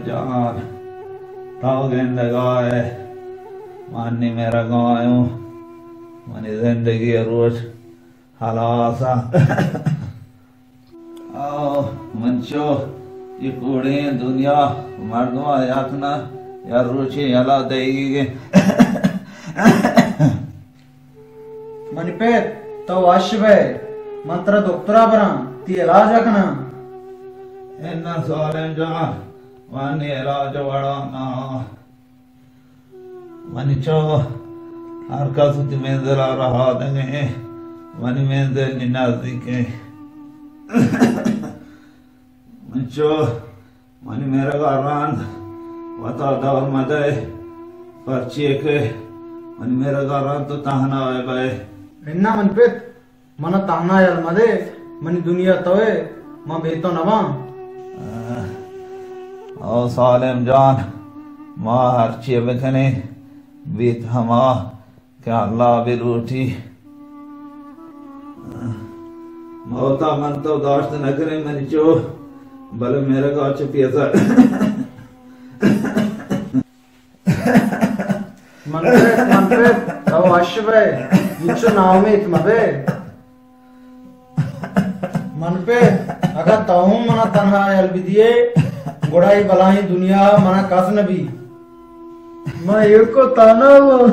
جان، تو گندگا ئے، من نی مرگا آیوں، منی زندگی روچ ہلاس اَنت۔ آ، من چو اے کوڑیں دنیا مردماں یک نہ یا روچے یلا دئیگی گے۔ منی پت، تو وش بئے، من ترا دکترا براں، تئی علاج کناں۔ اناں سالم جان، من علاج وڑا نہ۔ منی چو ہر کس وتی منزل ءَ رہادگ ءَ، منی منزل نی نزدیک ءَ۔ من چو منی مرگ ءَ رند وتا دور مدئے، پرچے کہ منی مرگ ءَ رند تو تہنا ئے بئے۔ اناں من پت، من ءَ تہنا یل مدے، منی دنیا تو ئے، من بے تو نباں۔ او سالم جان، ما ہرچی بکنیں، بیت ہما کہ اللہ بلوٹی۔ موتا من تو داشت نکنیں منی چو، بلے مرگا چہ پیسر۔ من پت، من پت، تو وش بئے، انچو ناامیت مبئے۔ من پت، اگاں تو ہم منا تنہا یل بدیئے، گڑا اے بلاہیں دنیا منا کس نبی۔ من ایوک ءَ تہنا باں۔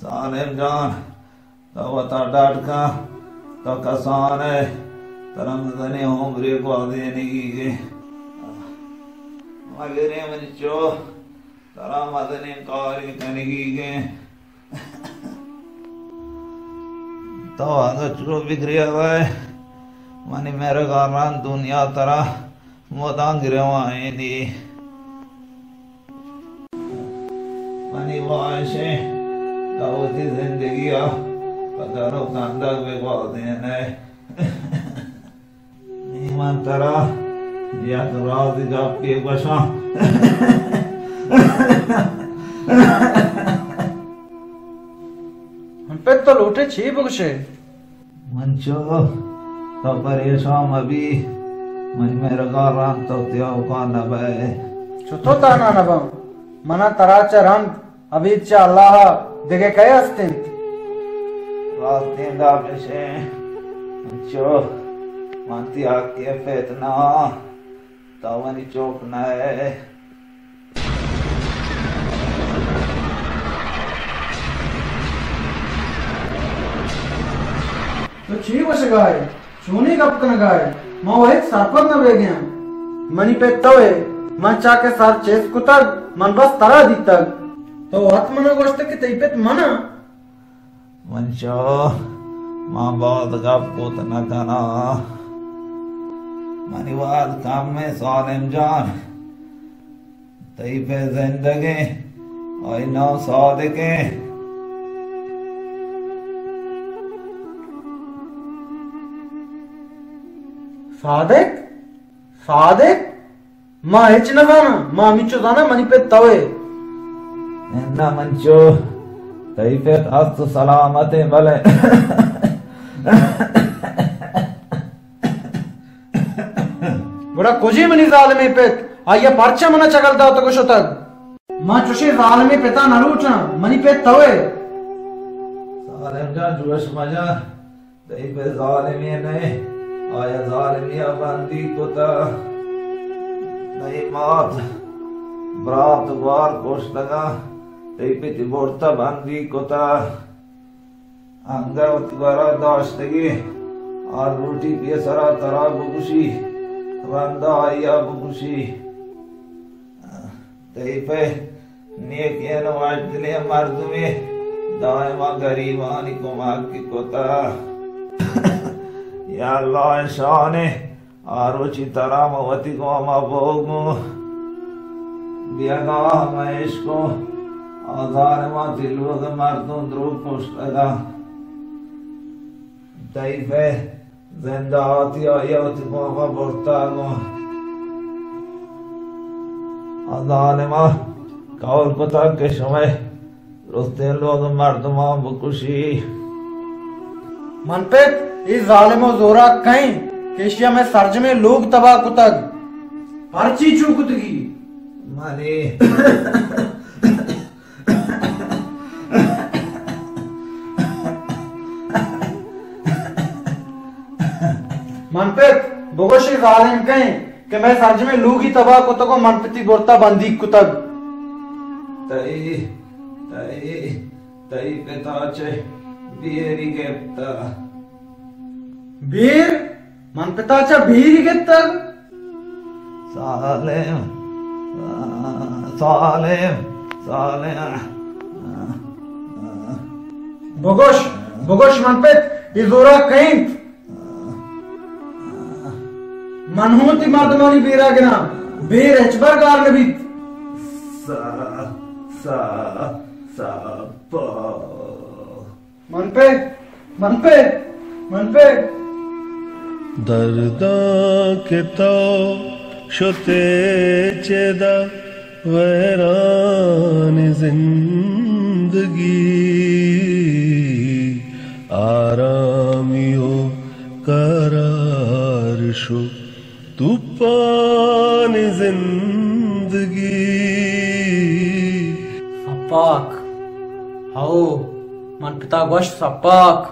سالم جان، تو وتا ڈاڈ کن، تو کسان ئے، ترا مزنیں عمرے گوازینگی گے۔ مگرے منی چو، ترا مزنیں کارے کنگی گے۔ تو اگاں چو بگریگ ئے، منی مرگ ءَ رند دنیا ترا مدام گریوائینی۔ منی واہش ایں تو وتی زندگی ءَ پہ در ءُ کندگ بہ گوازین ئے۔ نی من ترا یک رازی گپے گوشاں۔ من پت، تو لوٹے چی بگوشے؟ من چو، تو پریشان مبی، منی مرگ ءَ رند تو تیوکا نبئے۔ چتو تہنا نباں؟ منا ترا چہ رند ابید چہ اللہ ءَ دگہ کئے است انت؟ راستیں گپ اش انت، من چو، من تئی حقیں پت نہ آں، تو منی چک نہ ئے۔ تو چی گوشگا ئے؟ چونیں گپ کنگا ئے؟ من وَ ہچ سرپد نہ بیگیاں۔ منی پت تو ئے، من چا کہ سر چست کتگ، من بس ترا دیتگ۔ تو وت منا گوشتگ کہ تئی پت من آں۔ من چو، من باز گپ کت نہ کناں۔ منی وہد کم ایں سالم جان۔ تئی پت زندگ ایں، آئی نام صادق ایں۔ صادق؟ صادق؟ ما ہچ نہ زاناں، ما ہمینچو زاناں منی پت تو ئے۔ اناں من چو، تئی پت ہست ءُ سلامت ایں، بلے گڑا کجے منی ظالمیں پت؟ آئی ءَ پرچا منا چگل داتگ ءُ شتگ؟ ما چوشیں ظالمیں پتا نہ لوٹاں، منی پت تو ئے۔ سالم جان، جوش مجن، تئی پت ظالمے نہ ایں، آئی ءَ ظالمی ءَ بندیگ کتہ۔ تئی مات، برات ءُ گوار کشتگاں، تئی پت ئے برتہ بندیگ کتہ۔ انگہ وتی گورا داشتگیں، آ لوٹی پیسرا ترا بکشی، رندا آئی ءَ بکشی۔ تئی پت نیکیں ءُ وشدلیں مردمے، دائما گریبانی کمک کتہ۔ یا اللہ ءِ شان ایں، آ روچی ترا من وتی گوما بوگ اوں۔ بیگاہ من اشکوں، آ ظالماں تئی لوگ ءِ مردم دروگ پشتگاں۔ تئی پت زندہ آتی، آئی ءَ وتی گوما برتگ اوں۔ آ ظالماں قول کتگ کہ شمئے درستیں لوگ ءِ مردماں بکشی۔ من پت، اے ظالم و زوراک کئے انت کہ ایشی ء مئے سرجمیں لوگ تباہ کتگ؟ پرچی چو کتگی؟ منی من پت، بگوش اے ظالم کئے انت کہ مئے سرجمیں لوگی تباہ کتگ و من پتی برتا بندیگ کتگ۔ تئی، تئی، تئی پتا چہ بیری گپتا۔ بیر؟ من پتا چہ بیری گپتگ؟ سالم، سالم، سالم۔ بگوش، بگوش من پت، اے زوراک کئے انت؟ من ہوں تئی مردمانی بیرا گراں، بیر ہچبر گار نہ بیت۔ سا، سا، سا، پا۔ من پہ، من پہ، من پہ۔ درداں کہ تو شتے چدا ویران زندگی، آرامی و قرار شو توپان زندگی۔ سپاک، ہئو، من پتا گوشت سپاک،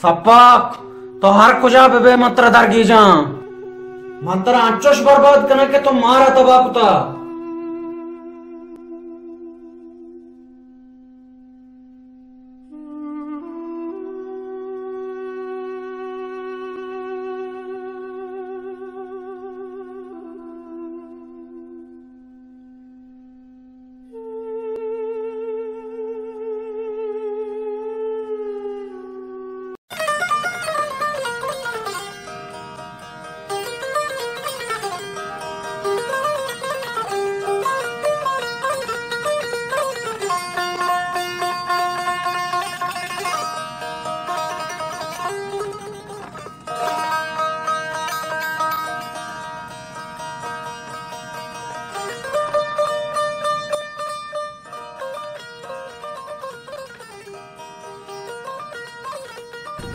سپاک، تو ہر کجا بہ بئے من ترا درگیجاں۔ من ترا انچوش برباد کناں کہ تو مارا تباہ کتا۔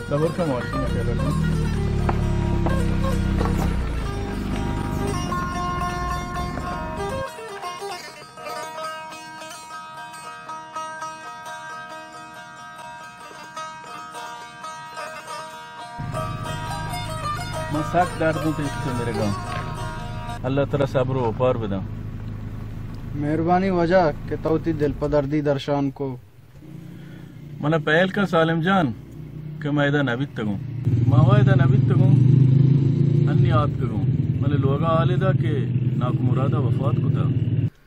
صبر کن، ماشین ءَ پیدل کن۔ من سک درد اوں تئی مرگاں۔ اللہ ترا صبر و اوپار بداں۔ مہربانی واجہ کہ تو وتی دل پہ دردی درشان کو۔ من ءَ پہل کن سالم جان کہ من ادا نہ بیتگوں۔ من وا ادا نہ بیتگوں، انی آتکگوں۔ من لوگ ءَ حال ادا کہ ناکو مراد ءَ وفات کتا۔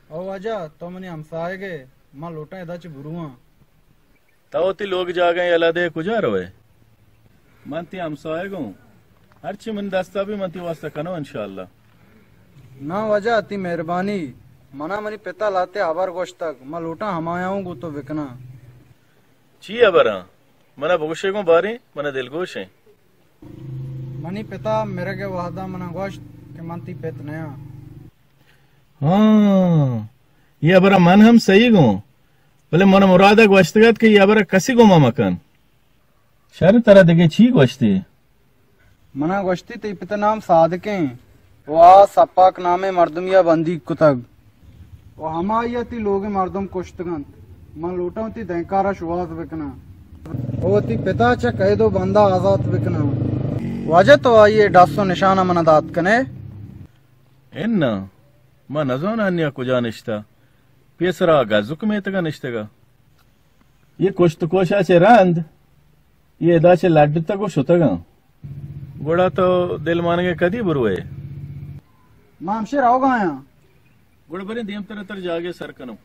او واجہ، تو منی ہمساہگ ئے، من لوٹاں ادا چہ برواں۔ تو وتی لوگ جاگہ یلہ دے کجا روئے؟ من تئی ہمساہگ اوں۔ ہرچی من دستا بی من تئی واسطہ کنوں انشاءاللہ۔ ناں واجہ، تئی مہربانی۔ منا منی پتا لہتے ہبر گوشتگ، من لوٹاں ہمایاں اوں گوں تو بکناں۔ چی ہبراں؟ منا بگوشے گوں باریں، منا دلگوش ایں۔ منی پتا مرگ ءِ وہدا منا گوشت کہ من تئی پت نیاں۔ ہاں، اے ہبراں من ہم سہی گوں، بلے من مراد ءَ گوشتگ ات کہ اے ہبر ءَ کسی گوما مکن۔ شر، ترا دگہ چی گوشتی؟ منا گوشتی تئی پت ءِ نام صادق ایں و آ سپاک نامیں مردمے ءَ بندیگ کتگ و ہمائی ءَ تئی لوگ ءِ مردم کشتگ انت۔ من لوٹاں وتی دینکار ءَ شوہاز بکناں و وتی پت ءَ چہ قید و بند ءَ آزات بکناں۔ واجہ، تو آئی ءِ ڈس و نشان ءَ منا دات کن ئے؟ اناں، ما نزاناں انیا کجا نشتہ۔ پیسرا گزک میتگا نشتگا۔ اے کشت و کوشا چہ رند، اے ادا چہ لڈتگ و شتگاں۔ گڑا تو دل مانگے کدی بروئے؟ ما ہمشے روگایاں۔ گڑا بریں دیمتر تر جاگے سر کنوں۔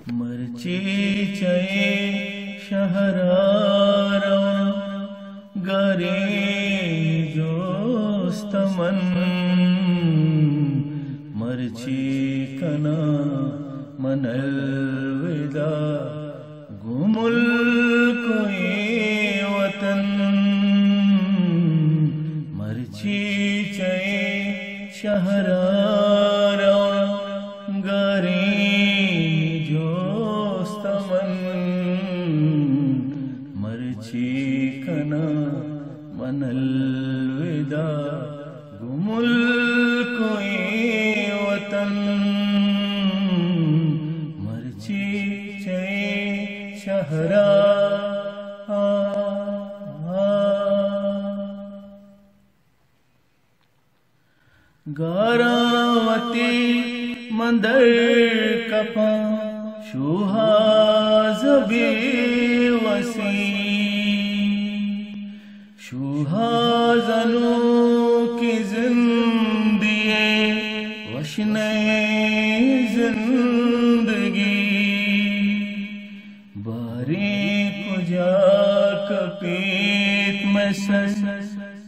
مرچی چہ اے شہرا رواں گاریں جوست من، مرچی کناں من الوداع گوں ملک و اے وطن۔ مرچی چہ اے شہرا رواں گاریں جوست من، مرچی کناں مرچی چئے شہرا گاراں وتی من در کپاں، شوہاز بے وسی، شوہاز نوں کہ زندی ءَ وش نئے زندگی۔ باریں کجا کپیت مئے سر،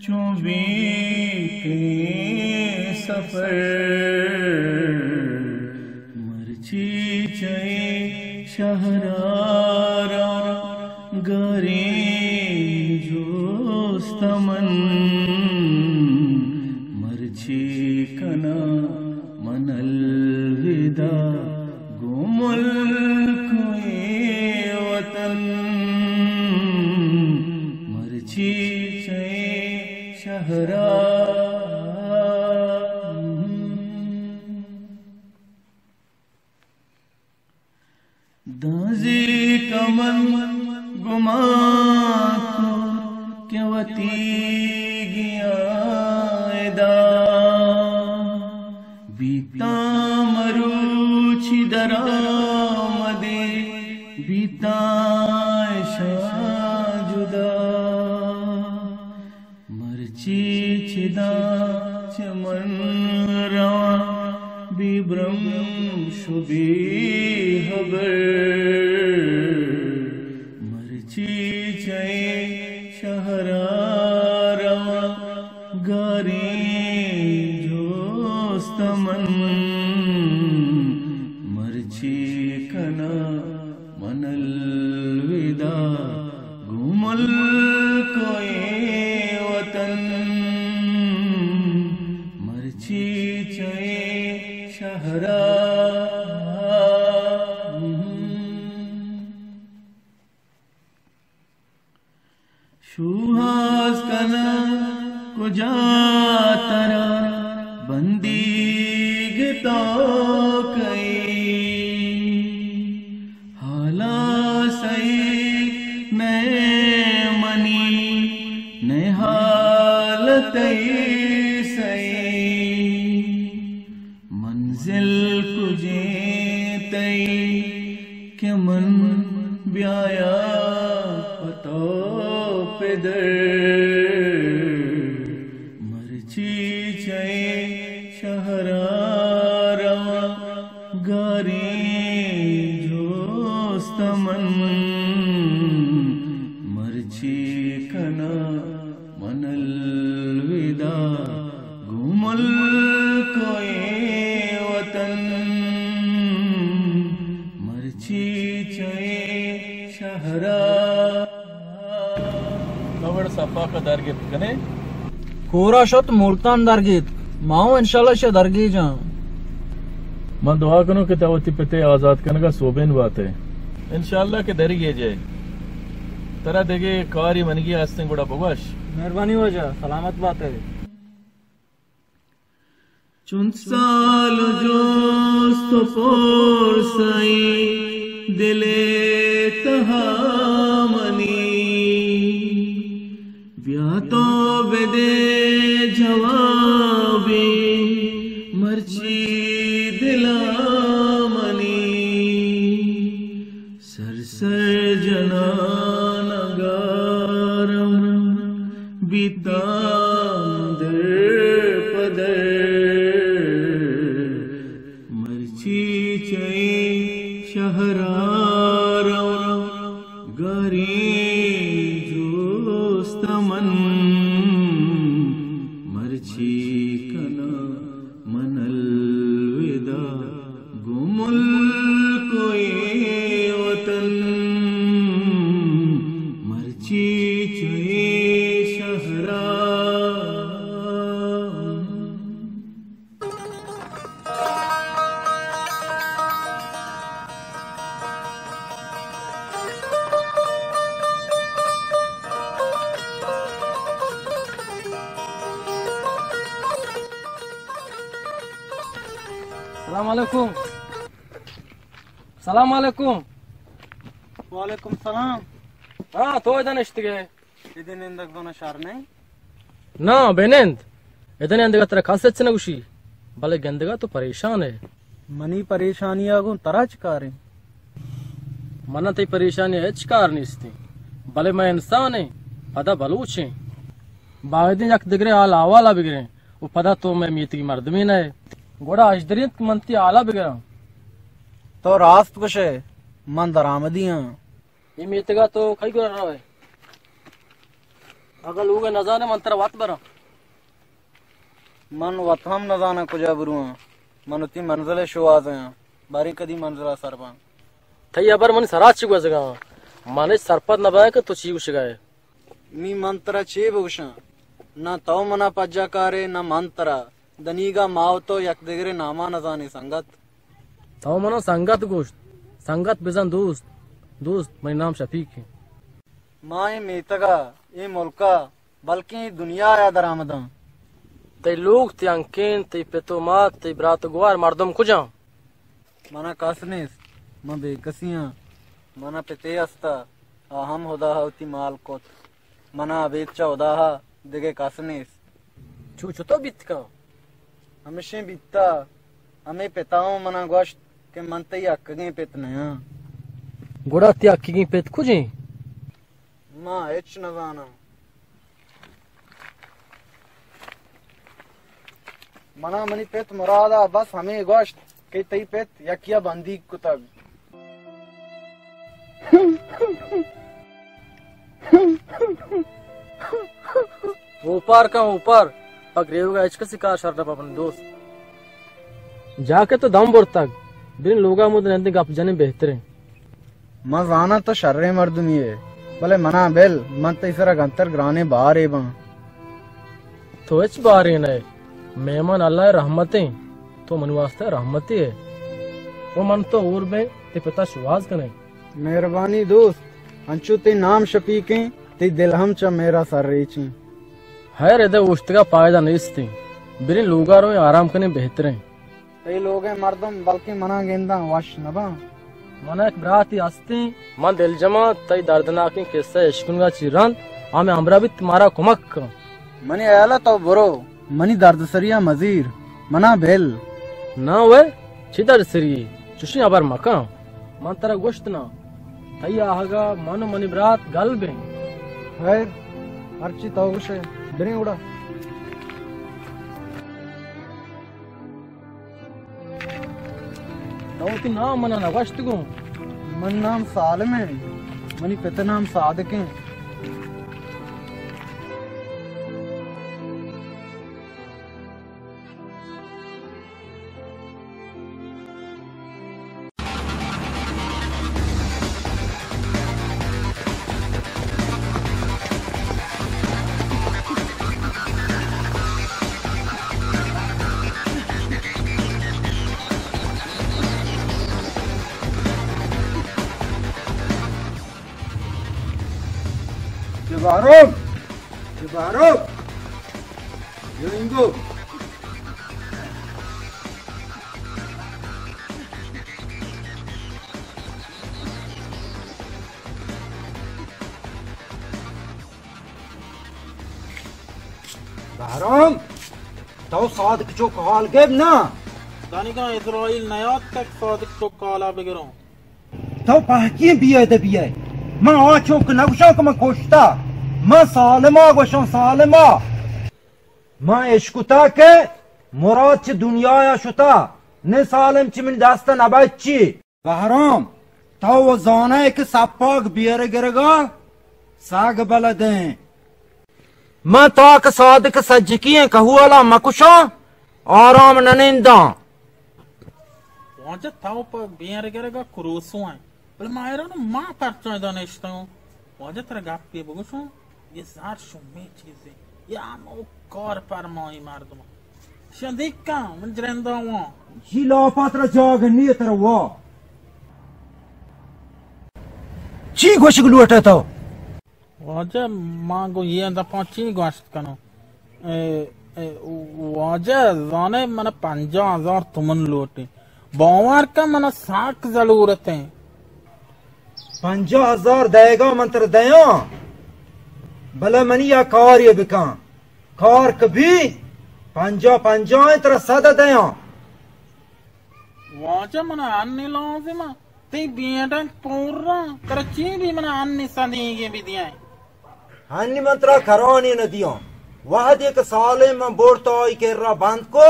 چون بیت اے سفر۔ مرچی چہ اے شہرا رواں، گاریں جست من مرچی کناں۔ من الوداع گوں ملک ءُ اے وطن، مرچی چہ اے شہرا۔ داں زیک ءَ من گمان کت کہ وتیگیاں ادا بیتاں، مروچی درآمدے بیتاں اشاں جدا۔ مرچی چداں چہ من رواں بے برمش ءُ بے ہبر، مرچی چہ اے شہرا رواں، گاریں جست من مرچی کناں۔ من الوداع گوں ملک ءُ اے وطن، مرچی چہ اے شہرا۔ شوہاز کناں کجا ترا، بندیگ تو کئے؟ حالاں سہی نئے منی، نئے حال تئی سہی۔ منزل کجیں تئی کہ من بیایاں پہ تو پدر؟ مرچی چہ اے شہرا رواں، گاریں جست من مرچی کناں۔ من الوداع گوں ملک ءُ اے وطن، مرچی چہ اے شہرا۔ کبڑ سپاک ءَ در گپت کنے؟ کورا شت ملتان در گیت، ما اوں انشاءاللہ شہ درگیجاں۔ من دعا کنوں کہ تو وتی پتے آزاد کنگا سوبین باتے۔ انشاءاللہ کہ درگیجے۔ ترا دگہ کاری منگی ہستیں گڑا بگوش۔ مہربانی واجہ، سلامت باتے۔ چون سال جست ءُ پرسائی دل ءِ تہا منی، بیا تو بدے جوابے مرچی دل ءَ منی۔ سر سر جنان گارم بیتاں در پدر، مرچی چہ اے شہرا رواں، گاریں جست من مرچی کناں۔ من الوداع گوں ملک ءُ اے وطن، مرچی چہ اے شہرا۔ السلام علیکم۔ سلام علیکم۔ وعلیکم سلام۔ ہاں، تو ادا نشتگے؟ ادا نندگ زانا شر نہ؟ نا، بہ نند۔ ادا نندگا ترا کس ہچ نہ گوشی، بلے گندگا تو پریشان ئے۔ منی پریشانی ءَ گوں ترا چہ کاریں؟ من ءَ تئی پریشانی ءَ ہچ کار نیستیں، بلے مئے انسان ایں، پدا بلوچ ایں۔ باید ایں یک دگرے حال احوال ءَ بگریں و پدا تو مئے میتگی مردمے نہ ئے۔ گڑا اش دری انت کہ من تئی حال ءَ بگراں۔ تو راست گوش ئے، من درآمدی آں۔ اے میتگ ءَ تو کئی گورا رو ئے؟ اگاں لوگ ءَ نزان ئے، من ترا وت براں۔ من وت ہم نزاناں کجا برواں۔ من وتی منزل ءِ شوہاز ءَ آں، باریں کدی منزل ءَ سر باں۔ تئی ہبر منی سرا چہ گوزگ ءَ آں۔ من ہچ سرپد نہ باں کہ تو چی گوشگ ءَ ئے۔ نی من ترا چے بگوشاں؟ نہ تو منا پجا کارے، نہ من ترا۔ دنیگا ما و تو یک دگرے ناما نزانیں سنگت۔ تو منا سنگت گوشت، سنگت بزاں دوست، دوست منی نام شفیق ایں۔ ما اے میتگا، اے ملکا، بلکیں اے دنیایا درآمداں۔ تئی لوگ، تئی ہنکین، تئی پت و مات، تئی برات و گوار، مردم کجاں؟ منا کس نیست، من بے کسی آں۔ منا پتے ہستا، آ ہم ہدا ءَ وتی مال کت۔ منا ابید چہ ہدا ءَ دگہ کس نیست۔ چو چتو بیت کن؟ ہمشیں بیتا، ہمے پتا اوں منا گوشت کہ من تئی ہکگیں پت نیاں۔ گڑا تئی ہکگیں پت کجیں؟ ما ہچ نزاناں۔ منا منی پت مراد ءَ بس ہمے گوشت کہ تئی پت یکیا بندیگ کتگ۔ اوپار کن، اوپار۔ پہ گریوگ ءَ ہچ کسی کار شر نہ بنت دوست۔ جا کہ تو دم برتگ، بریں لوگا مود نندیں گپ جنیں بہتریں۔ من زاناں تو شریں مردمے ئے، بلے منا بل، من تئی سرا گنتر گرانیں بارے باں۔ تو ہچ بارے نہ ئے، مہمان اللہ ءِ رحمت ایں، تو منی واسطہ رحمتے ئے۔ و من تو ہور بیں، تئی پتا شوہاز کنیں۔ مہربانی دوست، انچو تئی نام شفیق ایں، تئی دل ہم چہ مہرا سر ریچیں۔ ہیر، ادا اوشتگا پائدہ نیستیں، بریں لوگا رویں، آرام کنیں بہتریں۔ تئی لوگئے مردم بلکیں منا گنداں وش نہ باں۔ منا یک براتے ہستیں، من دلجماں تئی دردناکیں کسہ اشکنگا چہ رند، آ مئے ہمراہ بیت، مارا کمک کن۔ منی ہیالا تو برو، منی دردسریا مزیر، منا بل۔ نا وے، چی دردسری؟ چشیں ہبر مکن۔ من ترا گوشت نا، تئی آہگا من و منی برات گل بیں۔ خیر، ہرچی تو گوشے، بریں گڑا۔ تو وتی نام منا نہ گوشت گوں۔ من نام سالم ایں، منی پت نام صادق ایں۔ جبارم! جبارم! بیا اینگو۔ بہرام، تو صادق چک حال گپ نا؟ دانگا اسرائیل نیاتکگ صادق چک حالا بگراں۔ تو پہکیں بے ادبی ئے۔ من آ چک نگوشاں کہ من کشتا۔ من سالما گوشاں، سالما۔ من اشکتا کہ مراد چہ دنیایا شتا۔ نہ سالم چہ منی دستا نبچی۔ بہرام، تو و زانئے کہ سپاگ بیئر گرگا ساگ بلدیں۔ من تاک صادق سجکی ایں کہوالا مکشاں، آرام نننداں۔ واجہ تو پہ بیئر گرگا کروسو ایں، بلے ما حیران ما پرچا ادا نشتگوں۔ واجہ ترا گپے بگوشوں، یہ زار شومیں چیزے، یہ ہمو کار پرمائی مردم۔ شان دیکھاں، من جرندا واں۔ جی لاپا ترا جاگ نیے ترا وا۔ چی گوشگ لوٹے تو؟ واجہ، ما گوں یہ دپا چی گوشت کنوں؟ اے، اے، واجہ، زانے من پنجاہ ہزار تومن لوٹی۔ باور کن، منا سک ضلورت ایں۔ پنجاہ ہزار دئیگا من ترا دیاں، بلے منی یا کارے بکن۔ کار کہ بی، پنجاہ پنجاہ ایں، ترا سد دیاں۔ واجہ، منا انی لازم ایں۔ تئی بیڈنگ پورا، ترا چی بی، منا انی سدیگے بدیاں۔ انی من ترا کرانی نہ دیاں۔ وہدے کہ سالیں من برت آئی کرا بند کو،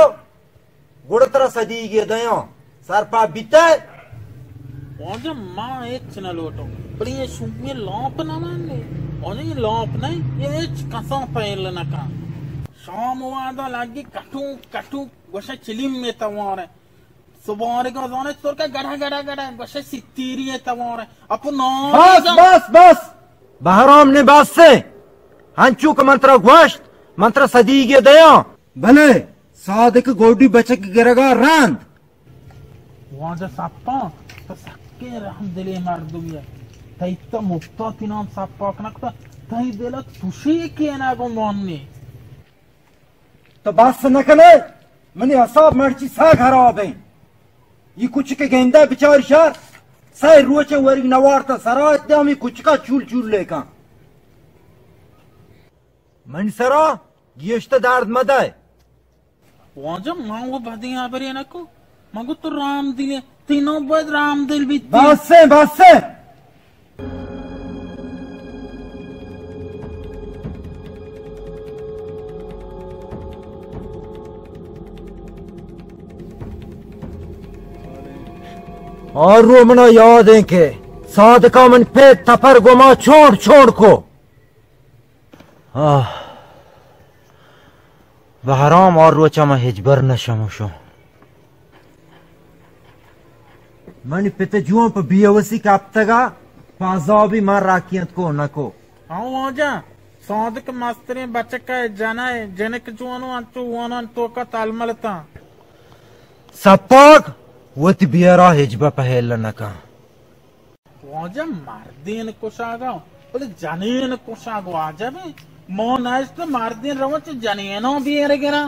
گڑا ترا سدیگے دیاں۔ سرپد بیتئے؟ واجہ، ما ہچ نہ لوٹوں، بلے اے شومیں لاپ نہ مانے۔ واجہ، اے لاپ نہ، اے ہچ کسا پہل نہ کن۔ شام وہدا لگی کٹو کٹو، گوشے چلیم میں توارے۔ سبارگا زانے ترکا گڑا گڑا گڑا، گوشے ستیری توارے۔ اپو نام بس، جا۔ بس، بس۔ بہرام نے بس سے۔ ہنچو کہ من ترا گوشت، من ترا سدیگے دیاں۔ بلے صادق گوڈی بچک گرگا رند۔ واجہ سپا، تو سکیں رحم دلیں مردمے ئے۔ تئی تو مفتا تئی نام سپاک نکتا، تئی دل ءَ چوشیں کینگ ءُ مانی۔ تو بس نہ کنے، منی حساب مرچی سک خراب ایں۔ یہ کچک گندہ بچار شر، سہ روچ ورگ نوارتا سرا اتیا ہمیں کچکا چول چول لیکن۔ من سرا گیشتہ درد مدئے۔ واجہ، من و بدیں ہبرے نہ کو۔ من گو تو رام دلے، تئی نام باید رام دل بیت۔ بس ایں، بس ایں۔ آ رو منا یاد ایں کہ صادقا من پہ تپر گما چونڈ چونڈ کو۔ آہ۔ بہرام، آ روچا من ہچبر نہ شموشوں۔ منی پت جوان پہ بیوسی کپتگا، پہ عذابی من راکینت کو نہ کو۔ ہاں واجہ، صادق مستریں بچکے، جنئے، جنک جوانو انچو وانان توکا تلملتاں۔ سپاک، وتی بیرا ہچبر پہل نہ کن۔ واجہ، مردین کشاگا، بلے جنین کشاگ واجب ایں۔ ما نشت مردین رواں چہ جنیناں بیر گراں۔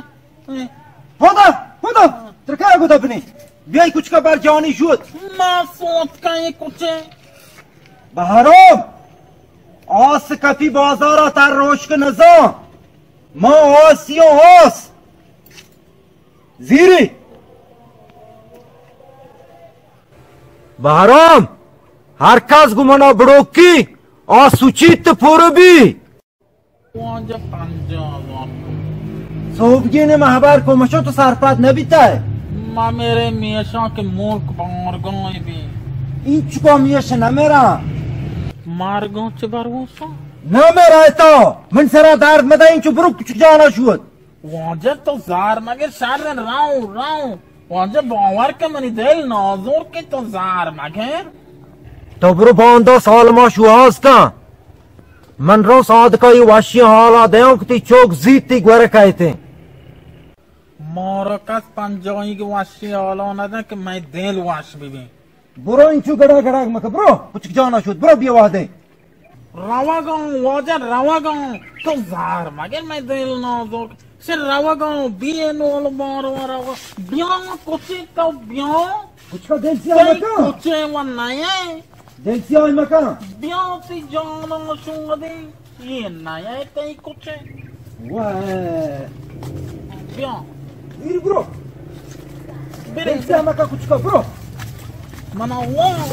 ہدا، ہدا، ترکا گدا بنی۔ بیائی کچکا بر جانی شود۔ ما سوت کئیں کچے۔ بہرام، آس کپی بازارا تر روش کہ نزان۔ ما آسیوں آس۔ زیری۔ بہرام، ہر کس گوں منا بڑوکی، آ سوچیت پر بی۔ واجہ پنجاہ ہزار۔ سوبگین مہبر کو مشو تو سرپد نہ بیتا ہے۔ ما میرے میشاں کہ ملک بارگاہ بی۔ اینچکو میش نہ میرا۔ مارگاں چہ بروسا؟ نہ میرا ہے تو۔ من سرا درد مدہ، اینچو برو کچک جانا شود۔ واجہ تو زار مگر شر، راؤں، راؤں۔ واجہ باور کہ منی دل نازور کہ تو زار مگر۔ تو برو باندا سالما شوہاز کن۔ من رو صادقا یہ وشی حالا دیاں کہ تی چوک زیت تی گورے کہتے۔ مارا کس پنجاہی کے وشی حالا نہ دیں کہ میں دل وش ببیں۔ برو انچو گڑا گڑا مکہ، برو کچک جانا شد، برو بیا وہدے۔ روگاں واجہ، روگاں۔ تو زار مگر میں دل نازک سے۔ روگاں بی نول بارو روگاں۔ بیا کچے تو بیا۔ کچکا دل سیاہ مکن۔ کچے و نئے۔ دل سیاہ مکن۔ بیا تی جانا شودے۔ یہ نیا ہے تئی کچے۔ واہ۔ بیا۔ ایر برو۔ برے۔ ایسا مکا کچکا برو۔ منا واہ۔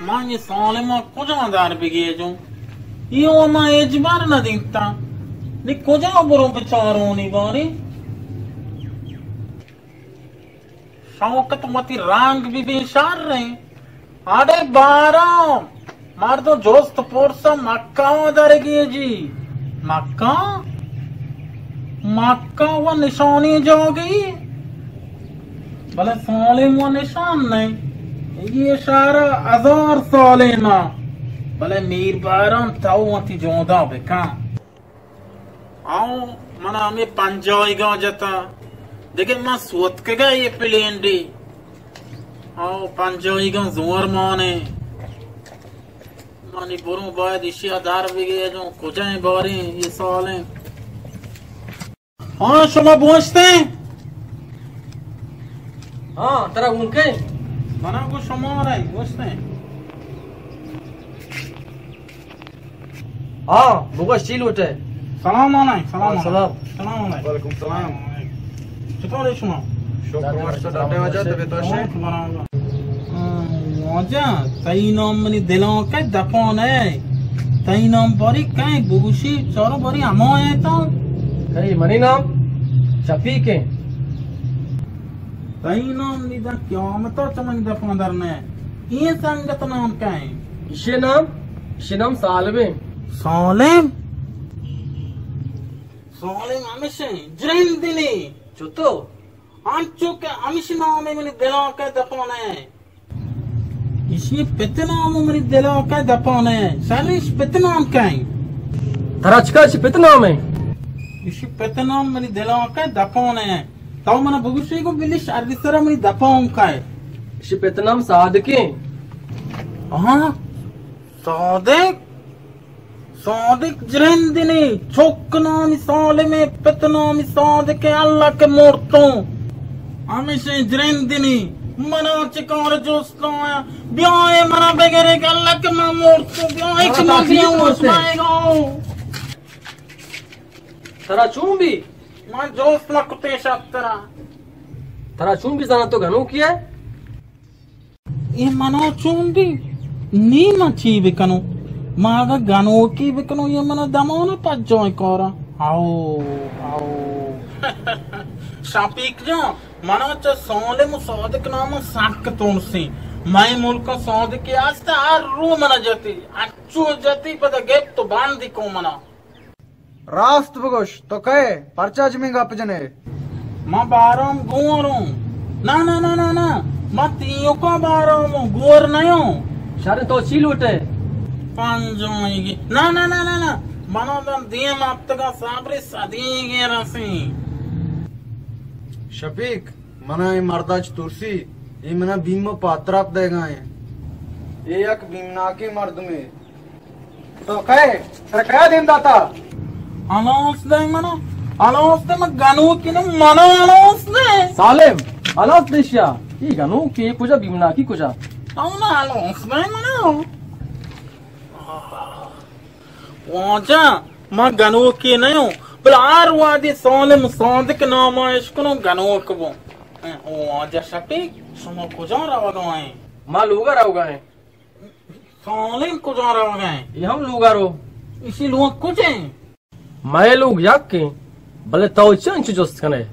من یہ سالما کجا در بگیجوں؟ یہ ما اجبر نہ دیتا۔ نی کجا برو بچارونی باری؟ شوکت وتی رنگ بی بی شر ہیں۔ اڑے بارا مردم جست پرس مکہ در گیجی۔ مکہ؟ مکہ و نشانی جاگی؟ بلے سالم و نشان نہیں۔ یہ شہر ہزار سالے نا۔ بلے میر باران تو وتی جودا بکن۔ آؤ، منا ہمے پنجاہیگاں جتا۔ دگہ من سوتکگا یہ پلینڈی۔ او پنجاہیگاں زور مانے۔ منی بروں باید ایشی ءَ در بگیجوں، کجائیں باریں اے سالیں۔ ہاں، شما بوشتیں؟ ہاں، ترا گون کئے؟ منا گو شما رہی، بوشتیں۔ ہاں، بگوش چی لوٹے؟ سلام علیکم، سلام علیکم۔ سلام۔ سلام علیکم۔ وعلیکم سلام۔ چطور ہے شما؟ شکر، ماشاءاللہ، ڈاڈے واجہ، طبیعت وش ہے؟ شکر برابر۔ آ، واجہ، تئی نام منی دلانکہ دپان ہے۔ تئی نام باری کئے بگوشی، چاروں باری ہما ہے تو۔ کئی منی نام؟ شفیق ہے۔ تئی نام نی داں قیامتا چہ منی دپاں در نئے۔ اے سنگت نام کئے؟ ایشی نام، ایشی نام سالم ایں۔ سالم؟ سالم ہمیشیں جرندنی۔ چتو؟ انچو کہ ہمیشی نام منی دلانکہ دپاں نئے۔ ایشی پت نام منی دلانکہ دپاں نئے۔ شر، ایشی پت نام کئے؟ ترا چکا ایشی پت نام ہے؟ ایشی پت نام منی دلانکہ دپاں نئے۔ تو منا بگوشے گو بلی شر سرا منی دپاں کئے؟ ایشی پت نام صادق ہے۔ ہاں؟ صادق؟ صادق جرندنی، چک نامی سالمیں، پت نامی صادقیں، اللہ کہ مرتوں۔ ہمیشیں جرندنی، منا چکار جستوں، بیائے منا بگرے کہ اللہ کہ من مرتوں، بیائے کہ من بیاں وش مائے گاؤں۔ ترا چون بی؟ من جوست نہ کتیں شپ ترا۔ ترا چون بی زاناں تو گنوکی ئے؟ اے منا چون بی؟ نی من چی بکنوں؟ من اگاں گنوکی بکنوں، اے منا دمان پجائیں کاراں۔ How, how. شفیق جان، منا چہ سالم و صادق نام سک تونسیں۔ مئے ملک صادقے است، ہر رو منا جتی۔ انچو جتی پدا گپت و بندی کو منا۔ راست بگوش، تو کئے؟ پرچا جمیں گپ جنے؟ ما بارام گوروں۔ نا، نا، نا، نا، نا۔ ما تیوکا باراموں، گور نیوں۔ شر، تو چی لوٹے؟ پنجوئیگی۔ نا، نا، نا، نا، نا۔ منا دم دیم ہفتگا صبر صدیگی رسیں۔ شفیق، منا اے مردا چ ترسی، اے منا بیم و پاتراپ دیگا ایں۔ اے یک بیمناکیں مردمے۔ تو کئے؟ ترا کیا دیم داتا؟ ہلاس دے منا، ہلاس دے، من گنوکی نہ، منا ہلاس دے۔ سالم، ہلاس دے شیا۔ اے گنوکی کجا، بیمناکی کجا؟ تو نہ ہلاس دے منا۔ واجہ، من گنوکی نیوں، بلے ہر وہدی سالم صادق نام اشکنوں گنوک بوں۔ او واجہ شفیق، شما کجا روگا ایں؟ ما لوگا روگا ایں۔ سالم کجا روگ ء انت؟ اے ہم لوگ ء رو۔ ایشی لوگ کجا انت؟ مئے لوگ یک انت، بلے تو چنچو جست کن ئے؟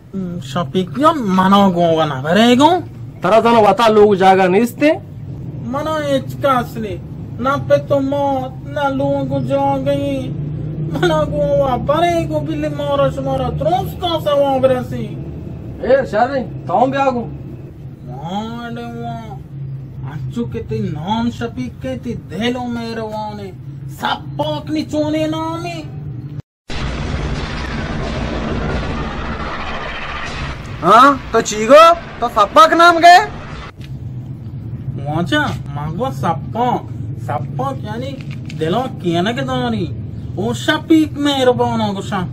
شپیک جان، منا گوں نہ برے گوں۔ ترا زاناں وتا لوگ جاگہ نیست انت؟ منا ہچ کس نی، نہ پت و مات، نہ لوگ و جاگہی۔ منا گوں وا برے گوں، بلی مارا شمارا درست کا ثواب رسی۔ اے شر انت، تو ہم بیا گوں۔ واہ ڈے واہ، انچو کہ تئی نام شپیک ء، تئی دل و مہروان ء۔ سپاک نی چونیں نامے؟ ہاں، تو چی گو؟ تو سپاک نام گئے؟ واجہ، ما گو سپاک۔ سپاک یعنی دلوں کینگ داری۔ او شپیک مہرباناں گوشاں۔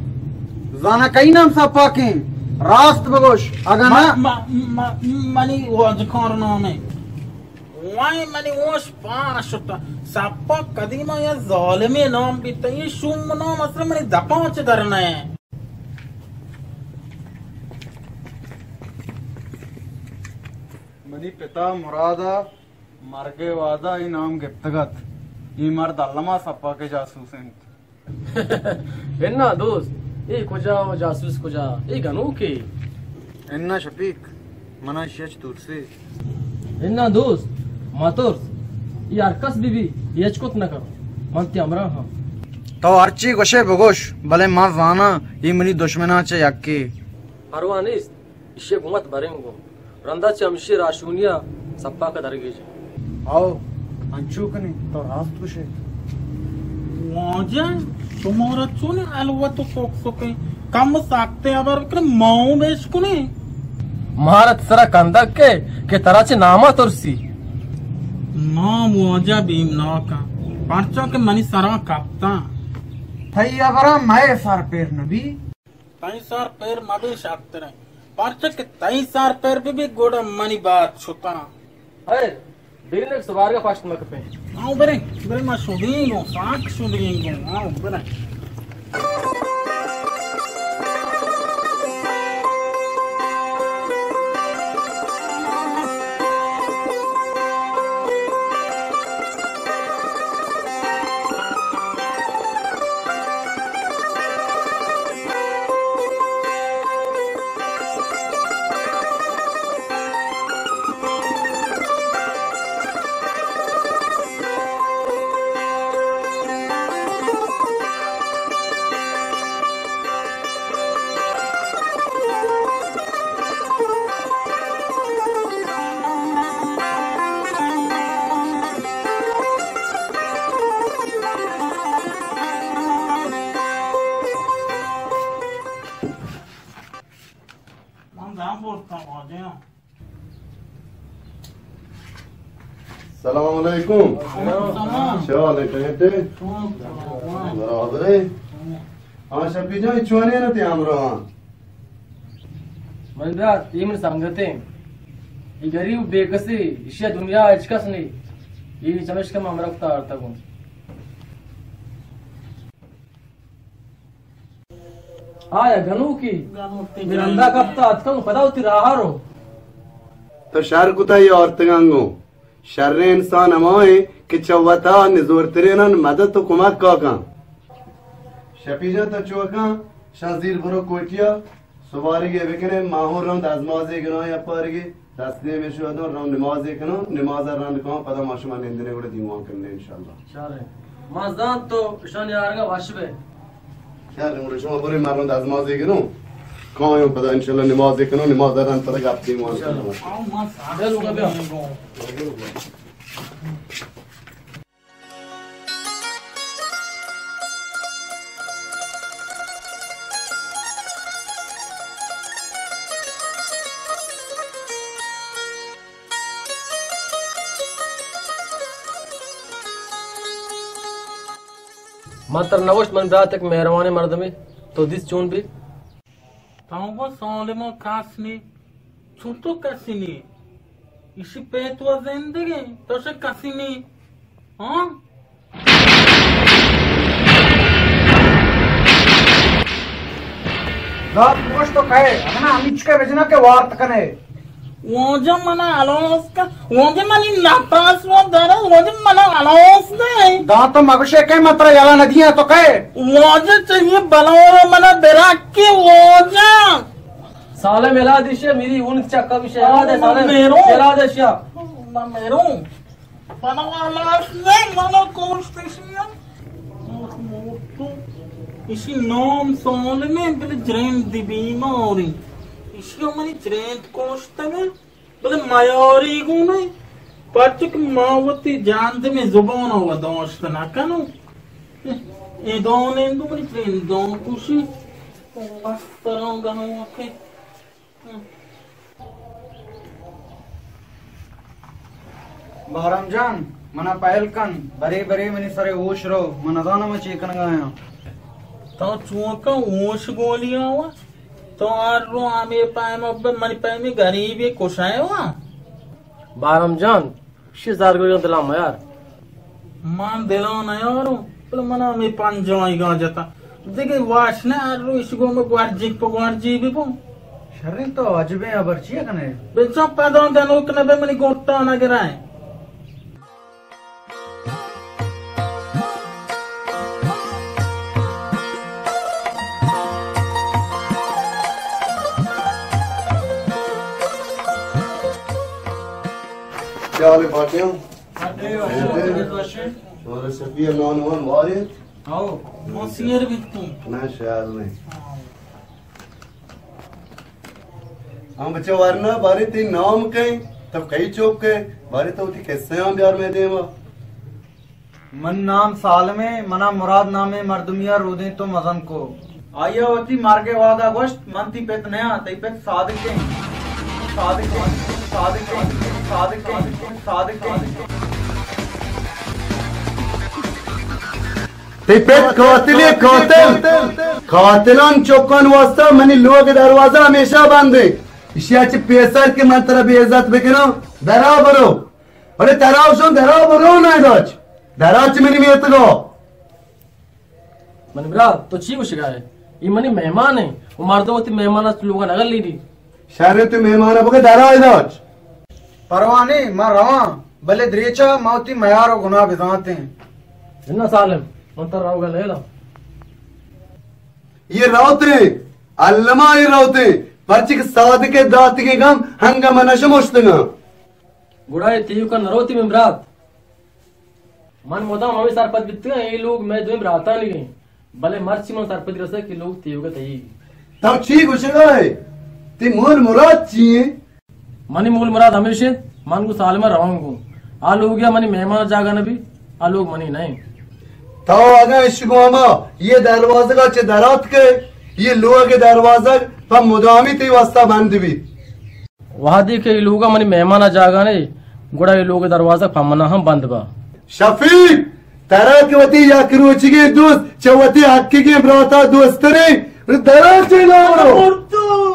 زانا کئی نام سپاکیں؟ راست بگوش، اگاں نہ۔ ما، ما، ما، منی واجکار نامے۔ وای منی ہوش پاش شتا۔ سپاک قدیما یا ظالمے نام بیتا۔ یہ شوم نام اصلا منی دپاں چہ در نئے۔ منی پتا مرادا مرگ ء وہدا اے نام گپتگ ات۔ اے مرد الما سپاک ء جاسوس انت۔ انا دوست، اے کجا و جاسوس کجا؟ اے گنوکے۔ انا شپیک، منا اشی اچ ترسے۔ انا دوست، مترس، اے ہر کس بہ بی، اے ہچ کت نہ کن۔ من تئی ہمراہ ہاں۔ تو ہرچی گوشے بگوش، بلے من زاناں اے منی دشمناں چہ یکے۔ پرواہ نیست۔ ایشی ء گوں وت بریں گوں۔ رندا چہ ہمشی راہشونی ء سپاک ء درگیج۔ او، انچو کنیں، تو راست گوشے۔ واجہ، شمارا چونیں الوت و سک سکیں؟ کم ساکتے ہبر بکنے، ما اوں بیش کنیں۔ مارت سرا کندگ کے کہ ترا چہ ناما ترسی۔ نام واجہ بیمناکاں، پرچا کہ منی سرا کپتاں۔ تئی ہبراں مئے سر پیر نبی۔ تئی سر پیر مبی شرتریں، پرچا کہ تئی سر پیر بہ بی گڑا منی بات شتاں۔ ہئے، بگندے کہ سبارگ ءَ پشت مہ کپیں۔ آؤ بریں، بریں، ما شدینگ اوں، ساک شدینگ اوں، آؤ بریں۔ من دم برتم واجہ۔ سلام علیکم۔ وعلیکم سلام۔ چے حال اِنت؟ ٹھیک ئے؟ شکر۔ برابر ئے؟ ہاں شپی جان، چونیں اَنت تئی ہمراہاں؟ من برات، اے منی سنگت اِنت۔ اے گریب بے کسے، ایشی ءَ دنیا ءَ ہچ کس نی۔ اے چمیشکا من ہمراہ کتا آرتگ اوں۔ آیا گنوکی؟ گنوکی۔ برندا کپتا اتکاں، پدا وتی راہ ءَ رو۔ تو شر کتا اے آرتگاں گوں۔ شریں انسان ہما اِنت کہ چہ وتا نزورتریناں مدد ءُ کمک ءَ کن۔ شپی جان، تو چو کن، شاں زیر برو کوٹی ءَ۔ سبارگے بکنے، ما ہوں رند ازمازے گناں یا پارگے، دست نیمے شودوں، رند نمازے کنوں، نماز ءَ رند کاں، پدا ما شما نندنے گڑا دیوان کننے انشاءاللہ۔ شریں۔ ما زانت تو اشانی آرگا وش بے۔ شریں، گڑا شما برے، ما رند ازمازے گنوں، کایوں پدا انشاءاللہ نمازے کنوں، نماز ءَ رند پدا گپ دیوان کنوں۔ انشاءاللہ۔ آؤ، ما ساعت بیا لوگا بیا۔ من ترا نگوشت من برات یک مہروانیں مردمے، تو دیست چون بی؟ تو گوں سالم ءَ کس نی، چون تو کسی نی؟ ایشی پیت و زندگی، تو شہ کسی نی؟ ہاں؟ زات گوشت تو کئے، اگنا ہمیچکے بجنا کہ وارت کنے۔ واجہ منا ہلاس کن، واجہ منی نفس و در، واجہ منا ہلاس دے۔ داں تو مگوشے کہ من ترا یلہ ندیاں، تو کئے؟ واجہ چہ اے بلور منا درکی واجہ۔ سالم یلہ دے شیا، میری اون چکا بشے، یلہ دے سالم، میرو۔ یلہ دے شیا۔ من میرو۔ بلور ہلاس دے، منا کوشت شیا۔ ایشی نام سالمیں، بلے جرند بیماری۔ ایشی منی جرند کوشتگے۔ بلے میاری گون ئے، پرچہ کہ ما وتی جہندمیں زبان ءَ وداشت نہ کنوں۔ اے دان اندو منی پرندان کشی، بس تران گنوکے۔ بہرام جان، منا پہل کن، برے برے منی سر ہوش رو، من نزانم چے کنگا آیاں۔ تو چونکا ہوش گولی آوا؟ تو ہر رو ہمے پیم ابے، منی پیمی گریبی کشائے وا۔ بارم جان، شی زارگوریاں دلاں میار۔ من دلاں نیاروں، بلے من ہمے پنجائیگاں جتا۔ دگہ واش نہ، ہر رو ایش گوں گوارجیگ پہ گوارجی ببوں۔ شریں تو عجبیں ہبر چیا کنے؟ بچا پدا گنوک نبے منی گوٹا نگرائیں۔ چے حال اِنت پارٹیاں؟ شمارا شپی ءَ نان وان وارت؟ ہاؤ، ما سیر بیتوں۔ نہ، شاید نہیں۔ ہم بچہ ورنا، بارے تئی نام کئے، تو کئی چوک کئے، بارے تو وتی قصہ ہم بیار مئے دیما۔ من نام سالم ایں، منا مراد نامیں مردمیا رودینت و مزن کو۔ آئیا وتی مرگ ءِ وہدا گوشت، من تئی پت نیاں، تئی پت صادق ایں۔ تئی پت قاتلے، قاتل۔ قاتلان چکان واسطہ منی لوگ دروازہ ہمیشہ بند ایں۔ اشیا چہ پیسر کہ من ترا بے عزت بکناں، درا برو۔ اڑے ترا شون درا برو نہ داچ۔ درا چہ منی میتگا۔ منی برات، تو چی گوشگا ئے؟ اے منی مہمان ایں۔ او مردم وتی مہمان ءَ لوگا نہ گلیری۔ شر، تو مہمان ءَ بگو درا داچ۔ پرواہ نی، من رواں، بلے دریچا من وتی میار و گناہ بزانتیں۔ انا سالم، من ترا روگا نیلاں۔ اے روتیں، الما اے روتیں، پرچہ کہ صادق ءِ داتگیں گم ہنگہ من شمشتگاں۔ گڑا اے تیوکا نہ روتی من برات۔ من مدام ہمے سرپد بیتگاں، اے لوگ مئے دوئیں براتانی ایں، بلے مرچی من سرپدی رسگ کہ لوگ تیوگا تئی۔ تو چی گوشگا ئے؟ تئی مول مراد چی ایں؟ منی مول مراد ہمیش انت، من گوں سالم ءَ رواں گوں۔ آ لوگیا منی مہمان جاگہ نہ بی، آ لوگ منی نہ انت۔ تو اگاں اش گوں ہما اے دروازگا چہ در آتکئے، اے لوگ ءِ دروازگ پہ مدامی تئی واسطہ بند بیت۔ وہدے کہ اے لوگا منی مہمان ءَ جاگہ نہ، گڑا اے لوگ ءِ دروازگ پہ منا ہم بند با۔ شفیق، ترا کہ وتی یک روچیگیں دوست چہ وتی حقیگیں براتا دوستریں، درا چہ نہ برو۔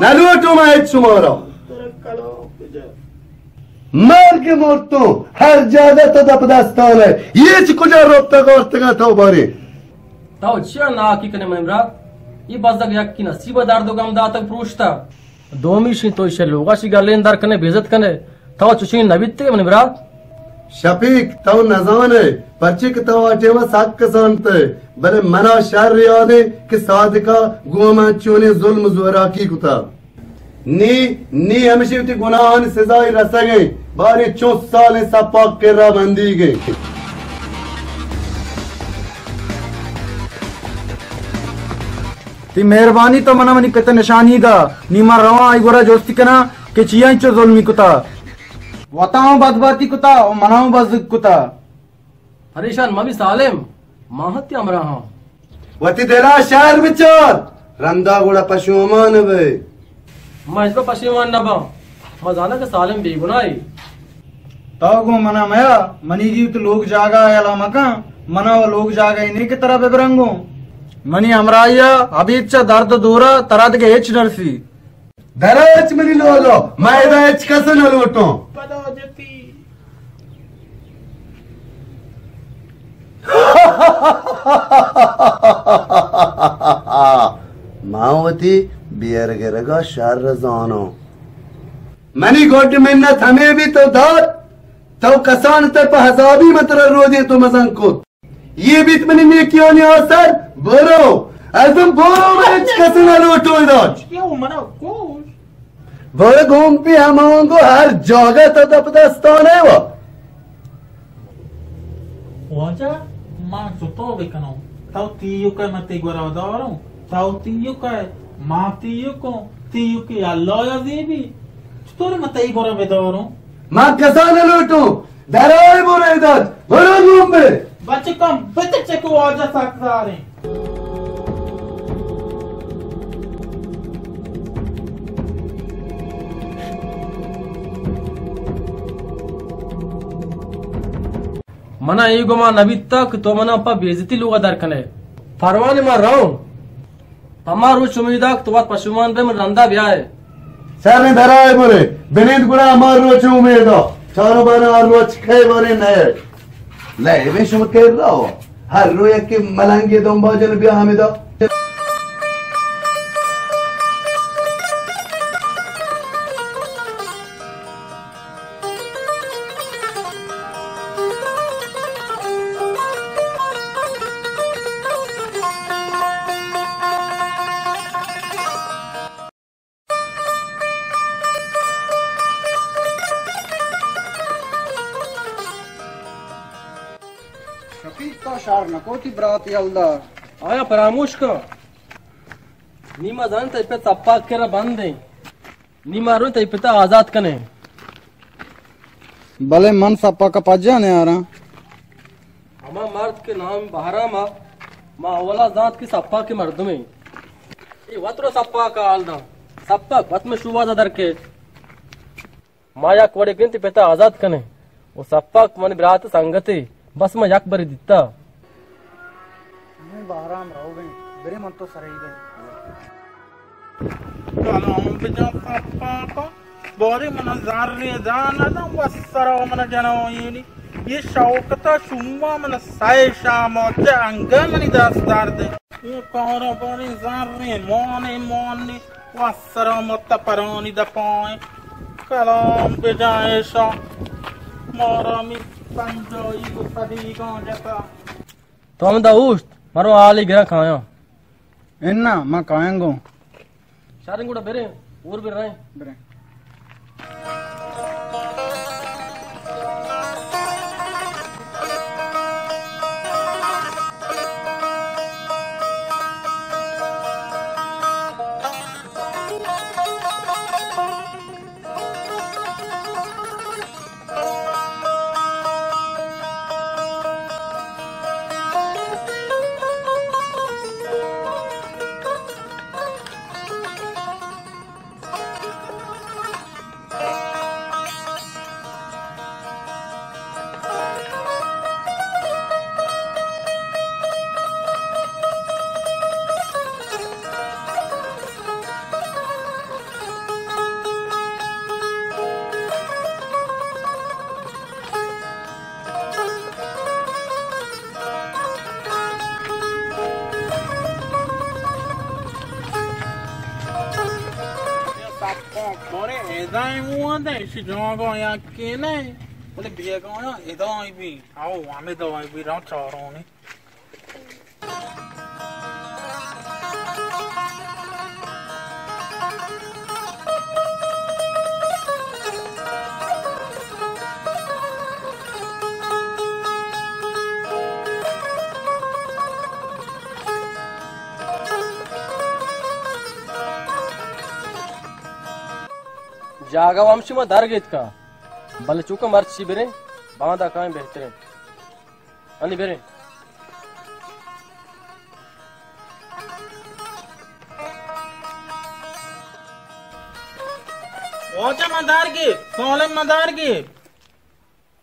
نہ لوٹوں من ہچ شمارا۔ مرگ مرتوں، ہر جاگہ تو دپ دستان ئے۔ ہچ کجا رپتگ آرتگاں تو بارے۔ تو چیا ناکی کنے منی برات؟ اے بزگ یکی نصیب درد و غم داتگ پروشتہ۔ دومی شی تو ایشی لوگا شی گلین در کنے، بے عزت کنے۔ تو چوشیں نہ بیتگے منی برات۔ شفیق، تو نزان ئے، پرچے کہ تو آ ٹیما سک کسانت ئے، بلے منا شر یاد انت کہ صادقا گوں من چونیں ظلم و زوراکی کتا۔ نی، نی ہمشی وتی گناہانی سزائی رسگ انت، باریں چنت سالیں سپاک کرا بندیگ انت۔ تئی مہربانی، تو منا منی پت نشانی دا، نی من رواں آئی گورا جستی کناں کہ چیا انچو ظلمی کتا۔ وتا ہوں بدباتی کتا و منا ہوں بزگ کتا۔ پریشان مبی سالم، ما ہم تئی ہمراہاں۔ وتی دلا شر بچار، رندا گڑا پشومان بئے۔ ما ہچبر پشیمان نباں، ما زاناں کہ سالم بے گناہے۔ تو گوں منا میا، منی گی وتی لوگ جاگہ ءَ یلہ مکن، منا و لوگ جاگہ ءَ نے کہ ترا ببرنگوں۔ منی ہمراہی ءَ ابید چہ درد و دورا ترا دگہ ہچ نرسی۔ درا اچ منی لوگا، ما ادا ہچ کس نہ لوٹوں۔ ما وتی بیرگرگا شر زانوں۔ منی گڈ منت ہمے بیت تو دات، تو کسان تر پہ عذابی من ترا رودی تو مزن کت۔ اے بیت منی نیکیانی آسر، برو، ازم برو، من ہچ کس نہ لوٹوں ادا۔ برو گوں پی ہمانگو ہر جاگہ تو دپ دستانے و۔ واجہ، ما چطور بکنوں؟ تو تیوکے، من تئی گورا داروں۔ تو تیوکے، ما تیوکوں۔ تیوکے اللہ یا زیبی۔ چطور من تئی گورا بداروں؟ ما کسا نہ لوٹوں۔ درائے برے دات، برو نوم بے۔ بچکم، بتچک واجہ سک زاریں۔ منا اے گمان نہ بیتا کہ تو منا پہ بے عزتی لوگا در کنے۔ پروانے، ما رؤں۔ ہما روچ امیدا کہ تو وت پشومان بئے، من رندا بیائے۔ شریں، درائے برے، بنند گڑا ہما روچ امیدا۔ چارو بارے ہر روچ کئے بارے نئے۔ لئے بے شما کئے راو۔ ہر رو یکے ملنگے دنبا جن بیا ہمیدا۔ شفیق، تو شر نکو تئی برات یلدا۔ آیا پراموش کن۔ نی ما زانت تئی پت سپاک کرا بند ایں۔ نی ما رویں تئی پتا آزات کنیں۔ بلے من سپاک ءَ پجا نیاراں۔ ہما مرد کہ نام بہرام ءَ، ما اولا زانت کہ سپاک ءِ مردمے۔ اے وت رو سپاک ءَ حال داں۔ سپاک وت مئے شوہاز ءَ در کئیت۔ ما یک وڑے کنیں تئی پتا آزاد کنیں۔ او سپاک منی برات سنگتے، بس ما یک برے دیتا۔ ہمے بہرام روگ ءَ اِنت، برے من تو سرئی بیں۔ کلام بجا سپاکا، بارے من زرے دان نداں، وسرا من جنائینی۔ یہ شوکتا شما من سئے شام چہ انگہ منی دست درد۔ یہ کارا بارے زرے مانے مانے، وسرا مت پرانی دپائیں۔ کلام بجا ایشا، مارا می پنجائی گو صدیقاں جتا۔ تو ہمدا اوشت، مرو حالی گرا کایاں۔ انا، ما کایاں گوں۔ شریں گڑا بریں، اور بریں۔ بریں۔ بارے ادا ایں، اوں ادا ایں، ایشی جاگہ یکے نہ ایں، بلے بیگاہ ادا ایں بی، او ہمے دو ایں بی، راہ چارانی۔ جاگہ و ہمشی ما در گیتکا، بلے چونکہ مرچی بریں، باندا کائیں بہتریں۔ انی بریں۔ واجہ من در گیت، سالم من در گیت۔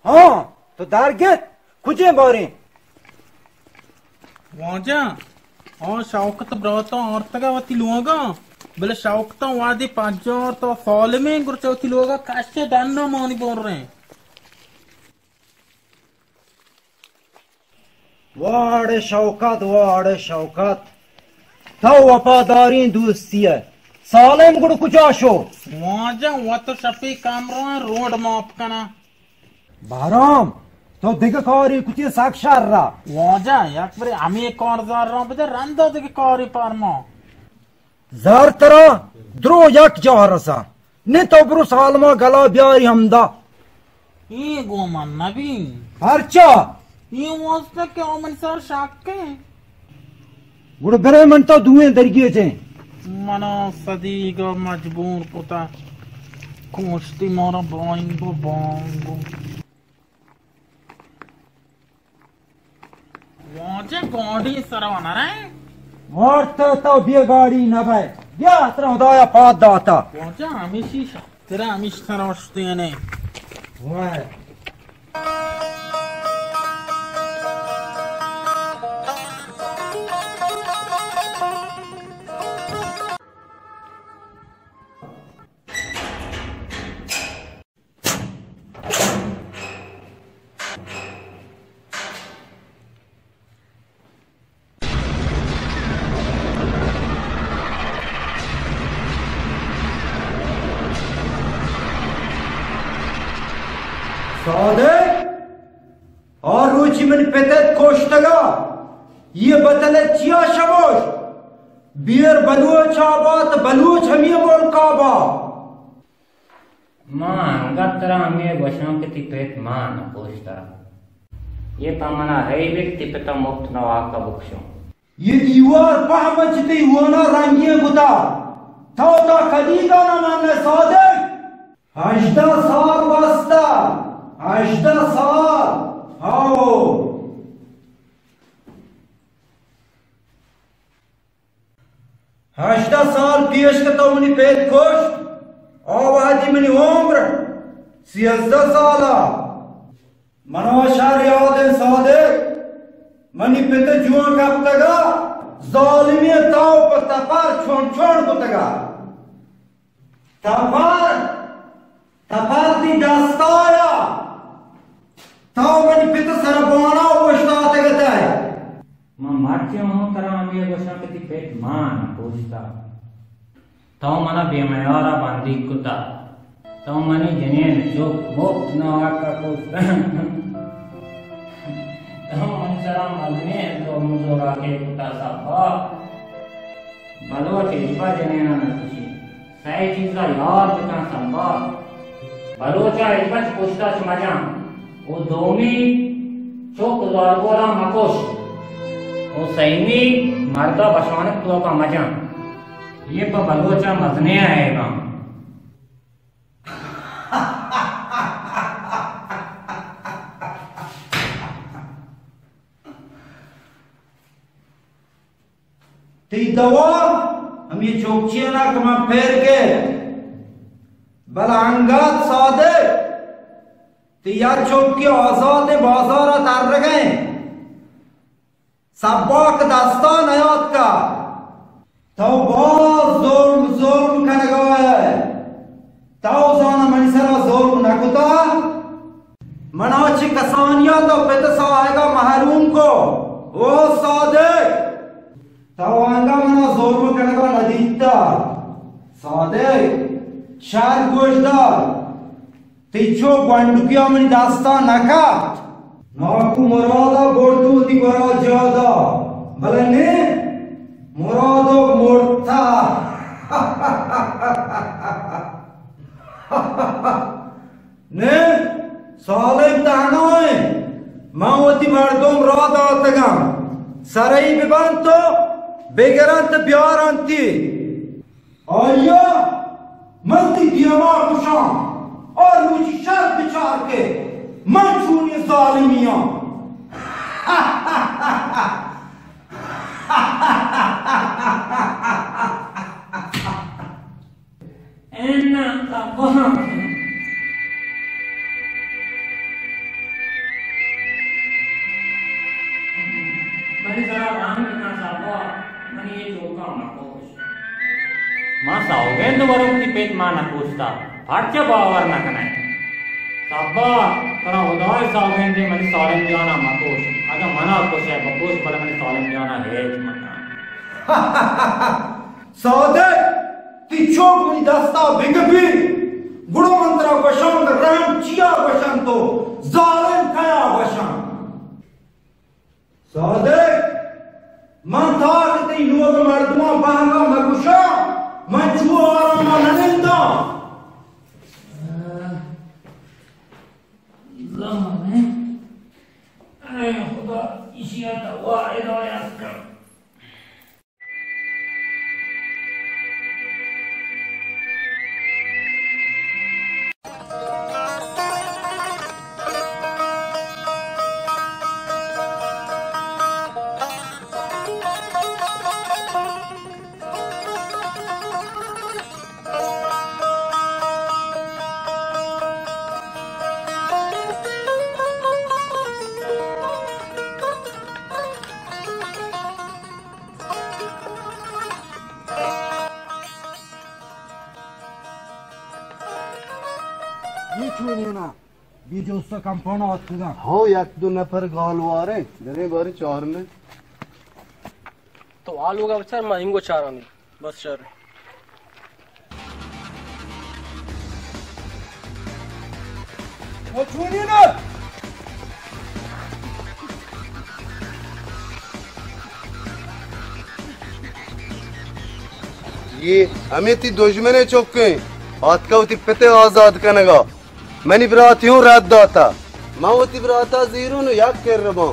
ہاں، تو در گیت، کجیں باریں؟ واجہ، آ شوکت براتاں آرتگا وتی لوگا، بلے شوکتاں وادی پجار تو سالمیں گرچہ وتی لوگا کشتے ڈنڈا مانی بریں۔ واڑے شوکت، واڑے شوکت، تو وفاداریں دوستی ئے۔ سالم گڑ کجا شو؟ واجہ وت شپی کمران روڈ ماپ کنا۔ بہرام، تو دگہ کاری کتی سک شر را۔ واجہ یک برے ہمے کار زر را بدے رندا دگہ کاری پرما۔ زر ترا درو یک جاہ رسا۔ نی تو برو سالما گلا بیاری ہمدا۔ اے گو من نبی۔ پرچا؟ اے واسطہ کہ او من سر شک ایں۔ گڑا برے من تو دوئیں درگیجیں۔ منا صدیقا مجبور کتا۔ کوشتی مارا بانگو بانگو۔ واجہ گاڑی سرا نہ رہے؟ وارت تو بے گاڑی نہ بئے۔ بیا ترا خدایا پاد داتا۔ واجہ ہمیشی شترا ہمیش سرا اشتینے۔ وائے۔ صادق، آ روچی من پتت کشتگا، یہ بتلت چیا شموش؟ بیر بلوچ آباد، بلوچ ہمی ملک آباد۔ ما انگت ترا ہمے گوشاں کہ تئی پت ما نہ کشتا۔ یہ پہ منا ہئی بیت تئی پتا مپت نواکا بکشوں۔ یہ دیوار پہم چہ تئی ہونا رنگین کتا۔ تو تا کدیگا نہ من صادق۔ ہژدہ سال بستا۔ ہژدہ سال۔ ہاو۔ ہژدہ سال پیش کہ تو منی پت کشت، آ وہدی منی عمر سیزدہ سال ءَ من ءَ شر یات اِنت صادق، منی پت جوان کپتگ ءَ، ظالمی ءَ تو پہ تپر چون چون کتگ ءَ۔ تپر، تپر تئی دست ءَ اَت، تو منی پت ءِ سر ءَ بان ءَ اوشتاتگ ات ئے۔ من مرچی ہوں ترا ہمے گوشاں کہ تئی پت مان کشتہ۔ تو من ءَ بے میار ءَ بندیگ کتہ۔ تو منی جنین چک مپت ناحق ءَ کشتہ۔ تو منی سرا مزنیں ظلم ءُ زوراکی کتہ صبا۔ بلوچ ہچبر جنین ءَ نہ کشیت۔ سئے چیز ءَ یات بکن صبا۔ بلوچ ءَ ہچبر چہ پشت ءَ چہ مجن۔ ءُ دومی، چک زالبولاں مکش۔ ءُ سئیمی، مرد ءَ بشانک توک ءَ مجن۔ اے پہ بلوچ ءَ مزنیں عیب اَنت۔ تئی دوا ہمے چوکچیانا کہ من پر کت، بلے انگت صادق، تئی یک چوکی آزات بازار ءَ ترگ ءَ اِنت۔ سباک دستا نیاتکا۔ تو باز ظلم، ظلم کنگا ئے۔ تو زانا منی سرا ظلم نکتا؟ منا چہ کسانیا تو پت ساہگا محروم کو۔ او صادق! تو انگا منا ظلم کنگا ندیتا۔ صادق! شر گوش دار۔ تئی چو گونڈکیا منی دستا نکپت۔ ناکو مرادا برد وتی گورا جادا، بلے نے مرادا مرتا۔ نے سالم تہنا ایں، من وتی مردم را داتگاں، سرئی ببنت و بگرنت بیارنتی۔ آیا من تئی دیما گوشاں، آ روچی شر بچار کہ من چونیں ظالمی آں۔ اناں تباہ۔ منی سرا رحم بکن صبا، منی اے چوکاں مکوش۔ ما سوگند وروک تئی پت ما نکوشتا، پرچہ باور نکنئے؟ صبا، ترا ہدائے سوگندے منی سالم جانا مکوش، اگاں منا کشئے بکوش، بلے منی سالم جانا ہیچ مکن۔ صادق، تئی چوک منی دستا بکپی، گڑا من ترا گوشاں کہ رحم چیا گوشنت و ظالم کیا گوشنت۔ صادق، من تاک تئی لوگ مردماں بہما مگوشاں، من چو آراما نننداں۔ زمانے، اے خدا، ایشی ءَ دوا ہدایت کن۔ اے چونیں نا؟ بی جوسا کمپانا آتکگاں۔ ہو، یک دو نفر گالواریں، دریں باری چارنے۔ تو آ لوگا بچار، ما انگو چارانی۔ بس شر۔ او چونی نا؟ اے ہمے تئی دژمن ءِ چک ایں، آتکا وتی پت ءَ آزاد کنگا۔ منی براتی ہوں رد داتا۔ من وتی براتا زیروں و یک کر باں۔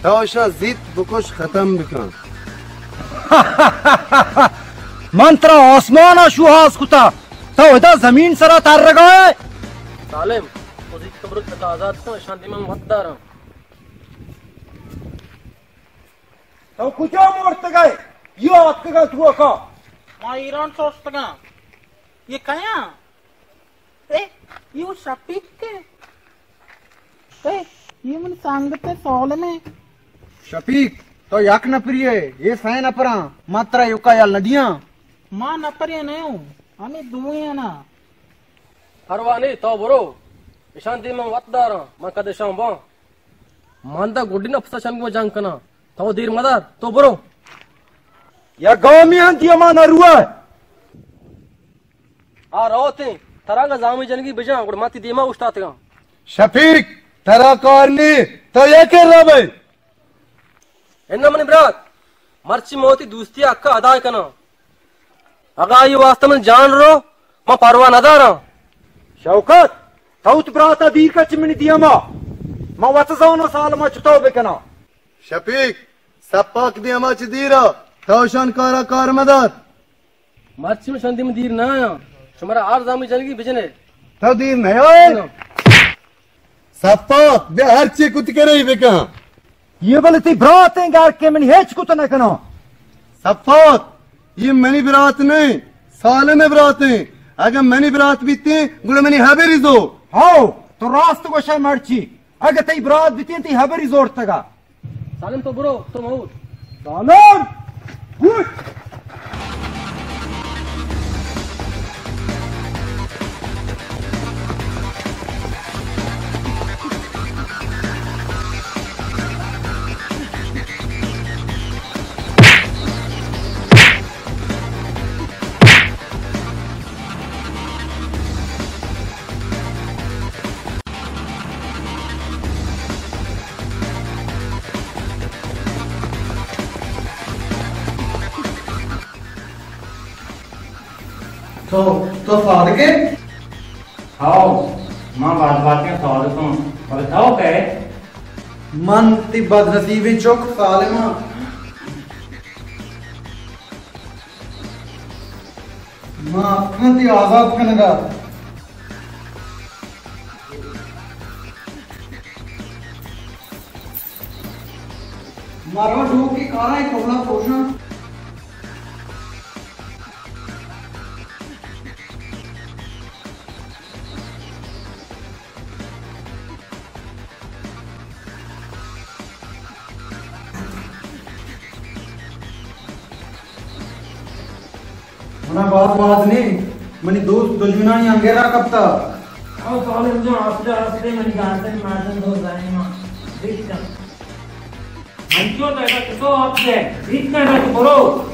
تو اشاں زیت بکش، ختم بکن۔ من ترا آسمان ءَ شوہاز کتا، تو ادا زمین سرا ترگا ئے۔ سالم، تو زیت برو پتا آزاد کن، اشاں دیما مت داراں۔ تو کجا مرتگ ئے؟ یہ آتکگاں توکا۔ ما ایران سوستگاں۔ یہ کئے آں؟ اے، یو شپیک کے؟ اے، یو من سنگت سالم ہے۔ شپیک، تو یک نپری ہے، یہ سائے نپراں، ما ترا یوکا یل ندیاں۔ ما نپرے نہ ہوں، ہمیں دوئیں نا۔ پرواہ نہیں، تو برو۔ اشان دی من وت داراں، من کد اشان باں۔ من دا گڈی نفسا شنگ میں جنگ کناں۔ تو دیر مدار، تو برو۔ یا گامی ہم دیما نہ روئے۔ آ روتیں، ترا گا زامی جنگی بجاں، گڑ من تی دیما اوشتاتگاں۔ شفیق، ترا کار نی، تو یہ کر رہا بھائی؟ اناں منی برات، مرچی من وتی دوستی حق ء ادا کناں۔ اگاں آئی واسطہ من جان رو، من پرواہ نداراں۔ شوکت، تو وت براتا دیر کچ منی دیما۔ من وت زاناں سالما چتو بکناں۔ شفیق، سپاک دیما چہ دیرا، تو شان کارا کار مدار۔ مرچی من شان دیما دیر نہ آیاں۔ شمارا ہر زامی جنگی بجنے۔ تو دیر نہ آئے؟ نہ۔ سپاک، بیا ہر چی کت کرے بکن۔ یہ بلے تی براتیں گھر کے من ہیچ کت نہ کناں۔ سپاک، یہ منی برات نہیں، سالم براتیں۔ اگر منی برات بیتیں، گڑا منی حبری زو۔ ہاو، تو راست گوشے مرچی۔ اگر تی برات بیتیں، تی حبری زورتگا۔ سالم تو برو، تو مہ اوٹ۔ سالم! اوٹ! تو، تو صادق ئے؟ ہاؤ، من باز باتیں صادق آں، بلے تو کئے؟ من تی بدنصیبیں چک سالم آں۔ ما اتکاں تی آزات کنگا۔ ما رو ڈوک کے کارا کپڑا پوشاں۔ منا باز باز نے، منی دوست دژمنانی انگہ را کپتا۔ او سالم جان، آستے آستے منی گاردن مردن دو زائما۔ دیکھ جان۔ انچو تیرا کسو آپ دے، دیکھ کر رکھ برو۔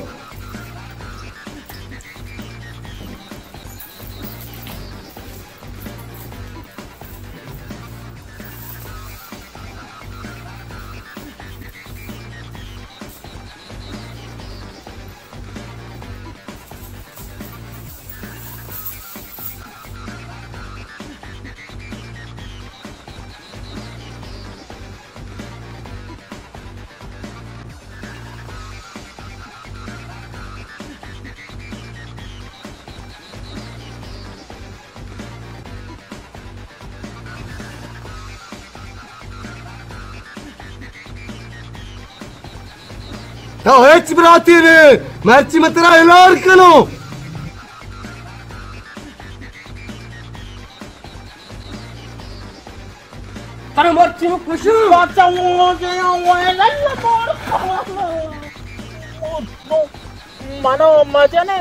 تو ہچ براتی نے، مرچی من ترا ہلار کنوں۔ ترا مرچی من کشوں۔ بچا وہ جیا وہ للا مار۔ منا مجنے۔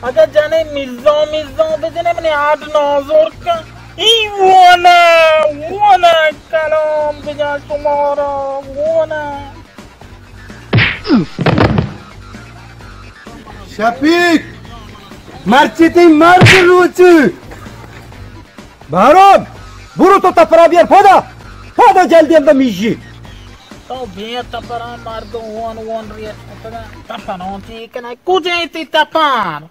اگہ جنے میزان میزان بجنے منی ہاڈ نازور کن۔ ای ونا، ونا کلام بجا شمارا، ونا۔ شفیق، مرچی تی مرگ روچی۔ بہرام، برو تو تپرا بیار پادا، پادا جلدی اندر میژی۔ تو بے تپرا مرد وان وان ریت کتگا، تپران چی کنا، کجے تی تپر؟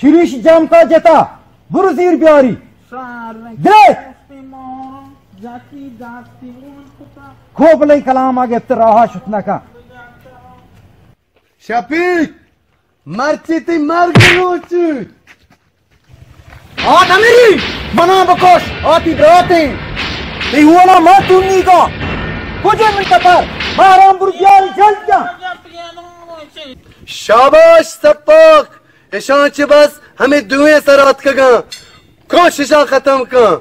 شریش جام کا جتا، برو زیر بیاری۔ سر درے۔ دستی مارا، جاتی دستی وان کتا۔ کو بلے کلام آگے ات راہا شت نکا۔ شفیق، مرچی تی مرگ روچی۔ آ نمیری، منا بکش، آ تی براتیں۔ تی ہونا ما تو نیگا۔ کجے من تپر، بہرام برو بیاری جلد جا۔ شاباش سپاک، اشان چہ بس ہمے دوئیں سر آتکگاں۔ کوششاں ختم کن۔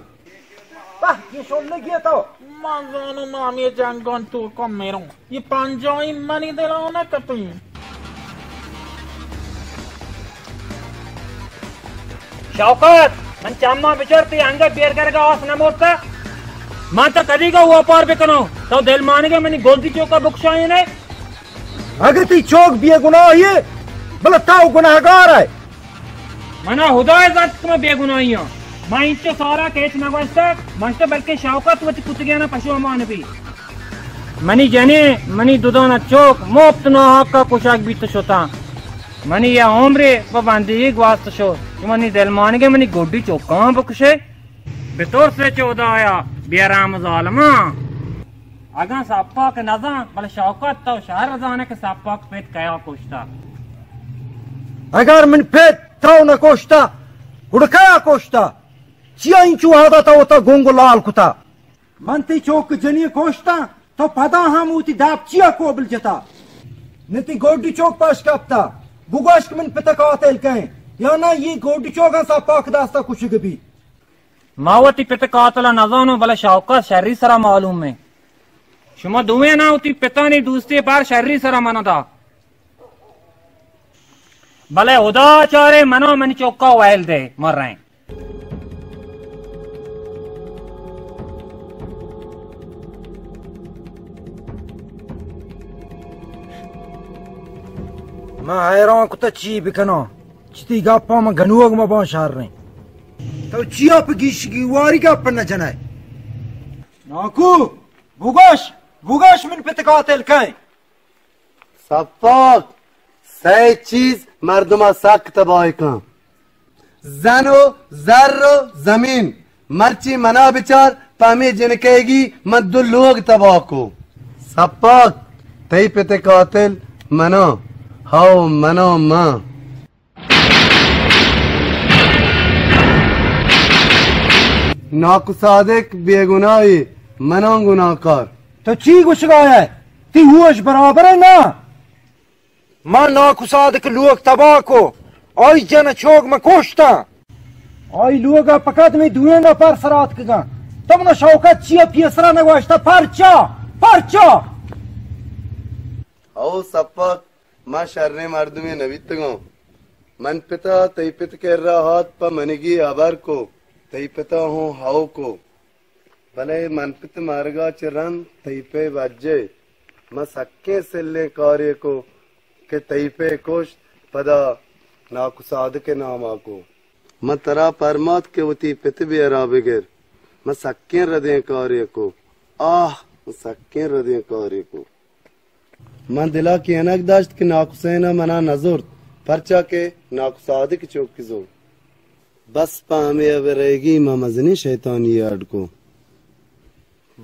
پہ، یہ شلگی تو۔ من زانوں ما ہمے جنگان تو کم میروں۔ یہ پنجائی منی دلانہ کپیں۔ شوکت، من چماں بچار، تئی انگت بیرگرگا آس نہ مرتا۔ من تو کدی گا واپار بکنوں؟ تو دل مانگے منی گلدی چوکا بکشائینے؟ اگہ تئی چوک بے گناہی ئے، بلے تو گناہگار ئے۔ منا ہدائے زانت کہ من بے گناہی آں۔ من انچو سارا کہ ہچ نہ گوشتگ، من تو بلکیں شوکت وتی کتگیانا پشو مان بی۔ منی جنین، منی دودانا چوک مفت ناحقا کشگ بیت شتاں۔ منی یہ عمرے پہ بندگی گواست شو، تو منی دل مانگے منی گڈی چوکاں بکشے۔ بترسے چہ ہدایا، بے رحم ظالماں۔ اگاں سپاک نزان، بلے شوکت تو شر زانے کہ سپاک پت کیا کشتا۔ اگر من پت تو نہ کشتا، گڑا کیا کشتا؟ چیا انچو وہدا تو وتا گنگ و لال کتا؟ من تئی چوک جنی کشتا، تو پدا ہم وتی دپ چیا کوبل جتا؟ نہ تئی گوڈی چوک پش کپتا، بگوش کہ من پت قاتل کئیں، یا نہ یہ گوڈی چوک ہم سپاک دستا کشگ بی۔ ما وتی پت قاتل ء نزانوں، بلے شوکت شری سرا معلوم ایں۔ شما دوئیناں وتی پتانی دوستی بار شری سرا من دا۔ بلے ہدا چارے منا منی چوکا ویل دے مریں۔ من حیران کتا چی بکناں۔ چتی گپاں من گنوک مباں شریں۔ تو چیا پہ گیشگی واری گپ نہ جنئے؟ ناکو، بگوش، بگوش من پت قاتل کئے؟ سپاک، سئے چیز مردما سک تباہ کن۔ زن و زر و زمین۔ مرچی منا بچار، پہ ہمے جنکیگی من دو لوگ تباہ کو۔ سپاک، تئی پت قاتل منا، ہاو منا من۔ ناکو صادق بے گناہی، مناں گناہکار۔ تو چی گوشگا ئے؟ تی ہوش برابر ئے نا؟ ما ناکو صادق لوگ تباہ کو، آئی جن چوک ما کشتاں۔ آئی لوگا پکت میں دوئیں نفر سرا اتکگاں۔ تو منا شوکت چیا پیسرا نگوشتا؟ پرچا؟ پرچا؟ او سپاک، ما شریں مردمے نہ بیتگاں۔ من پتا تئی پت کرا ہات پہ منگی ہبر کو، تئی پتا ہوں ہئو کو۔ بلے من پت مرگا چہ رند تئی پے بجے۔ من سکیں سلیں کارے کو کہ تئی پے کشت، پدا ناکو صادق ناما کو۔ من ترا پرمات کہ وتی پت بیرا بگر۔ من سکیں ردیں کارے کو۔ آہ، من سکیں ردیں کارے کو۔ من دلا کینگ داشت کہ ناکو حسین ء منا نہ زرت، پرچا کہ ناکو صادق چوکی زرت۔ بس پہ ہمے ء بہ رئیگی من مزنیں شیطانی ء اڈ کو۔